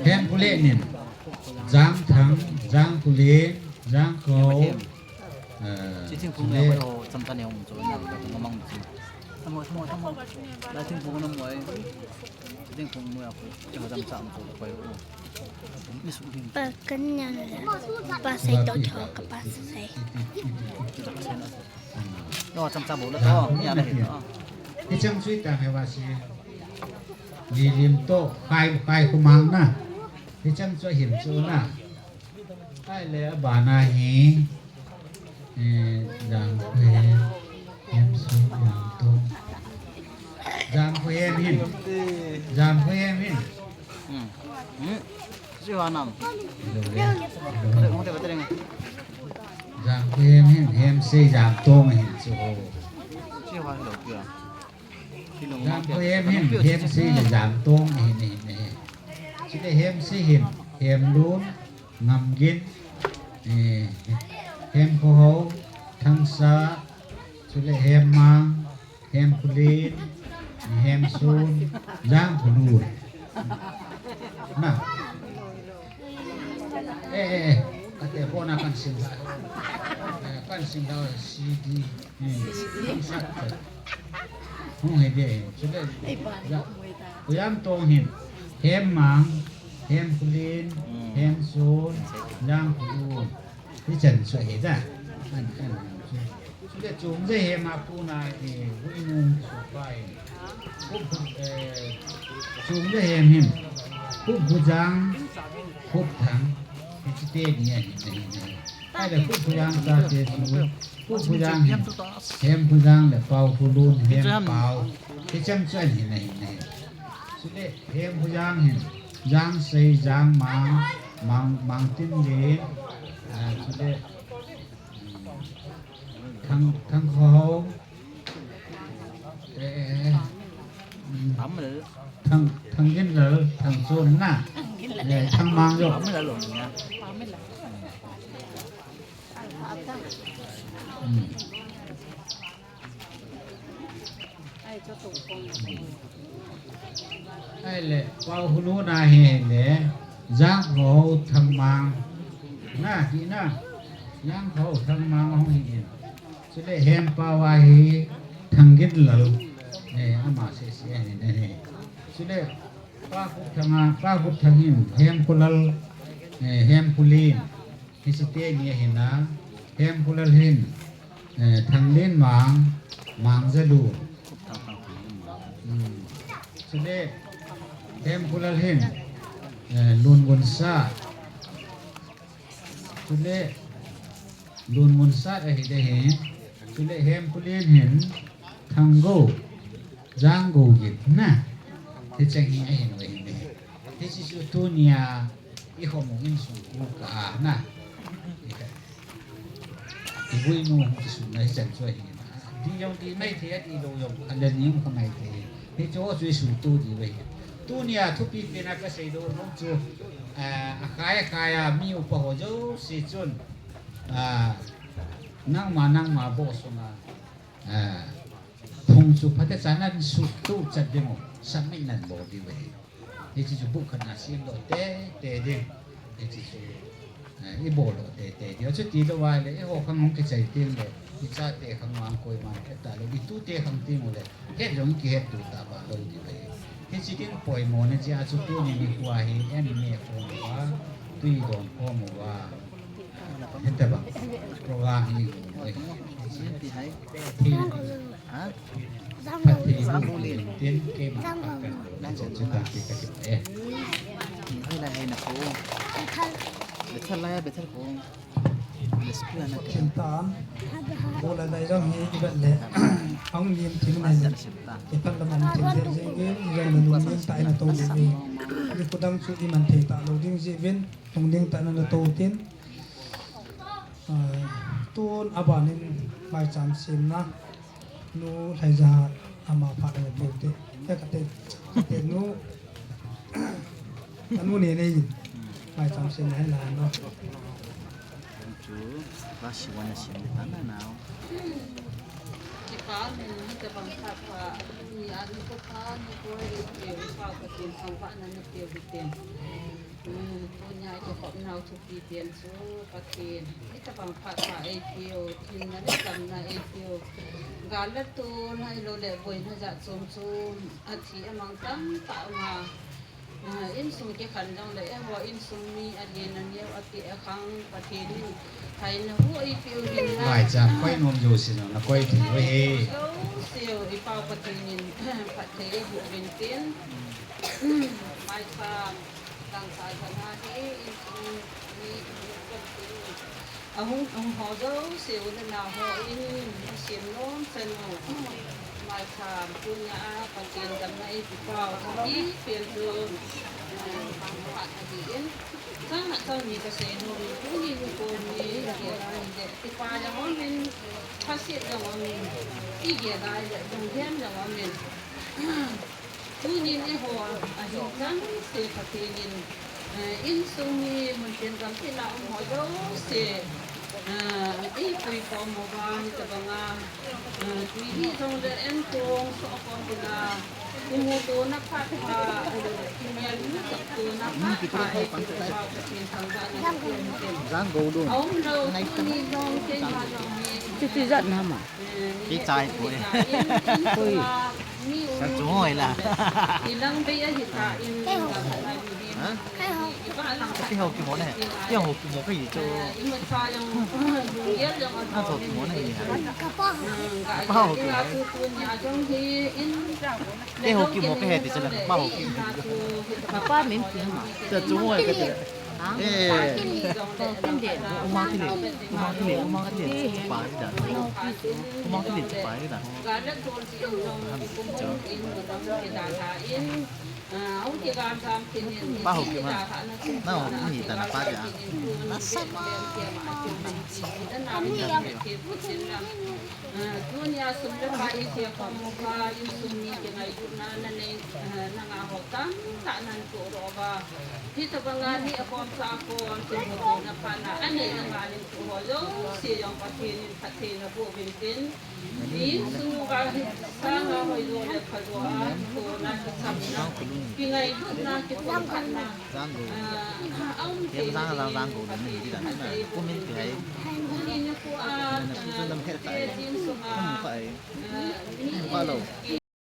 Hemkholet nin, Jangthang, Jangkholen, Jangkhou, eh, Chi thingphung Chule. Neo, cham ta neo, chu na, ngamang chu. Thamo, thamo, thamo. Lai thingphung na mo ai. Thingphung mo ya ko. Chu jam cham chu ko ko. Pa kan nya le. Pa sai to tho ka pa sai. No, cham cham bo le to. Nya le to. Hichang chu itang he va si. Lilim to, khai, khai khumang na. Hichang chu ahin chu na. Ahile abana hi, eh, Jangkhohen, Hemsu, Jangtong. Jangkhohen hin. Jangkhohen hin. Hmm. Hmm. Chi hoa nam. Jang ko hem hin, hem sei jang tong hin chu. Chi hoa lo kia. Jang ko hem hin, hem sei le jang tong hin hin hin. Chule hem sei hin, hem lun, ngam gin, eh, hem khohou, thangsa, chule hem mang, hem khulen, hem sun, jang khulun. Na. Eh, eh, eh. Kate pona kan sim la. Eh, kan sim la C D. Hmm. Hung he de. Chule. Ja. Kuyang tong hin. Hem mang, hem khulen, hem sun, jang khulun. Hichan chu ahi da. An, an, chu. Chule Chungje hem a kona, eh, Vuinu chu pa in. Khup, eh, Chungje hem hin. Khup Khujang, Khup Thang. Hiche teni ahi, ahi, ahi. Ahile Khup Khujang chate chu. Khup Khujang hin. Hem Khujang le Pao Khulun, hem Pao. Hichan chu ahi, ahi, ahi. Chule Hem Khujang hin, Jang Sei, Jang Mang, Mang, Mang Tin Lin, ah, chule, um, Thang, Thang Khohou, eh, eh, eh, um, Thang, Thang Gin Lal, Thang Chon na, eh, Thang Mang Jok. Um. Ahile, Pao Khulun a hi le, Jang Khohou Thang Mang. Na, ti na. Jang Khohou Thang Mang hung hi in. Chule Hem Pao a hi Thang Gin Lal. Eh, ama sese ahi ne. Chule, Pa Khup Thang a, Pa Khup Thang hin, Hem Khulal, eh, Hem Khulin. Hiche teni ahi na, Hem Khulal hin, eh, Thang Lin Mang, Mang Jalun. Hmm. Chule, Hem Khulal hin, eh, Lun Gun Sat. Chule, Lun Gun Sat ahi de hi. Chule, Hem Khulin hin, Thang Go, Jang Go Gin na. Hiche hi ahi nu ahi de. Hiche chu tunia, I khomu insung ku ka na. I Vuinu hung kisuna hichan chu ahi. Di jong di mai thei, di lou jong, a le ni hung ka mai thei. Hichu chu i sutu diu ahi. Tunia thupi pen a ka seidoh nom chu, ah, akhai akhai a mi upa ho jouse chun, ah, nangma nangma bou sunga, ah, phung chu phatechan nan sutu chat ding u, submit nan bol diu ahi. Hiche chu bu khat na semdoh tete ding. Hiche chu, eh, i boldoh tete ding. Chuti lou ahile, eiho khang hung kichai teng le, i chate khang vang koiman het talou, i tute khang teng ule, het jong kihet tu tah ba lou ding ahi. Hiche ding poimo na jeh a chu tuni nikho hi, M A khom uva, tui don khom uva. Hita bang, program hi, thil, Ha? Phatthei bu tin keima phat kan. Nang chu tang ti ka ti e. Ni hoi lai hai na ko. Bethel lai, Bethel ko. School na ke. Chin tan. Bola dai jong hi i vet le. Hung lim thim na ni. I phat lam an thim jeng jeng in, i vet le lunglim tah in na tou ding. I khudang chu i man thei talou ding jeh uvin, lunglim tah in na tou tin. Ah, tun abanin maicham semna nu Lhaija ama phat le peu te. Te kate, kate nu, kanu ne nei maicham semna hen la no. Chu, ba si wan na sem ta na nau. Kipa min hita bang phat pha, ni ani ko pha, ni ko e, e, pa ko tin sang pa na ni peu te. Tunia i kikhopnau thupi pen chu Pathen, hitabang phat pha eipeu, hinna le damna eipeu, gal le tol, ahilou le boina jat chom chom, athi amang tamtah um a, insung kikhen jongle, eiho insung mi alen aneo, ati akhang Pathen in, haina hu eipeu hinna. Maicham koi nom jouse jong nakoi thei uve. Jouse u i Pau Pathen in, phatthei eiboh uvin tin. Maicham. Dangka jana hi insung mi, insung mi. Ahung, ahung ho jouse u le nao ho in, asem nom chan u. Acha, tunia a Pathen damna eipeh pau hi pen chu, eh, phat ahin. Chang a chang ni kasei nom in, tuni nikho hi, kipah jong umin, phaset jong umin, igel lai le lunggel jong umin. Tunin eiho ahin chengse Pathen in, eh, insung mi mun pen gam tina um ho jouse, eh, eipui khom uva, hitobanga, eh, tui hijongle entong sohkhom dinga, imutona phat pha, imelmutona phat pha, eipui khom uva Pathen thangvahna kape uve. Jang go dun. Aumlou, tuni jong keima jong hi, chuti jat na ma. Kei chai poi. Poi. San chu hoi la. Ha? Kei ho kimo ne. Kei ho kimo kahi chu. Na to kimo ne. Kapa ho kimo. Kei ho kimo kahi ti chu la. Kapa ho kimo. Kapa min ti ma. Cha chu hoi ka ti. Eh. Uma kile, uma kile, uma kile, pa ri da. Uma kile, pa ri da. Ham cho. Pa ho kima. Na ho kima hi ta na pa ja. Na sa ma. Tunia sum le pai tia khom uva, insung mi kingailutna nanei, eh, nanga ho tamtah nahin toh doh uva. Hitobanga ni akhom sa akhom, kimutona phat na anei nanga nahin toh ho jouse jong Pathen in phatthei naboh uvin tin. Insung uva hi sanga hoijo le phajo a, tona kisapna, kingailutna, kipumkhatna, ah, aum thei. Jang jang jang go na ni di dan na. Kumin ti hai. Tuni nikho a, ah, Pathen sunga, ah, mi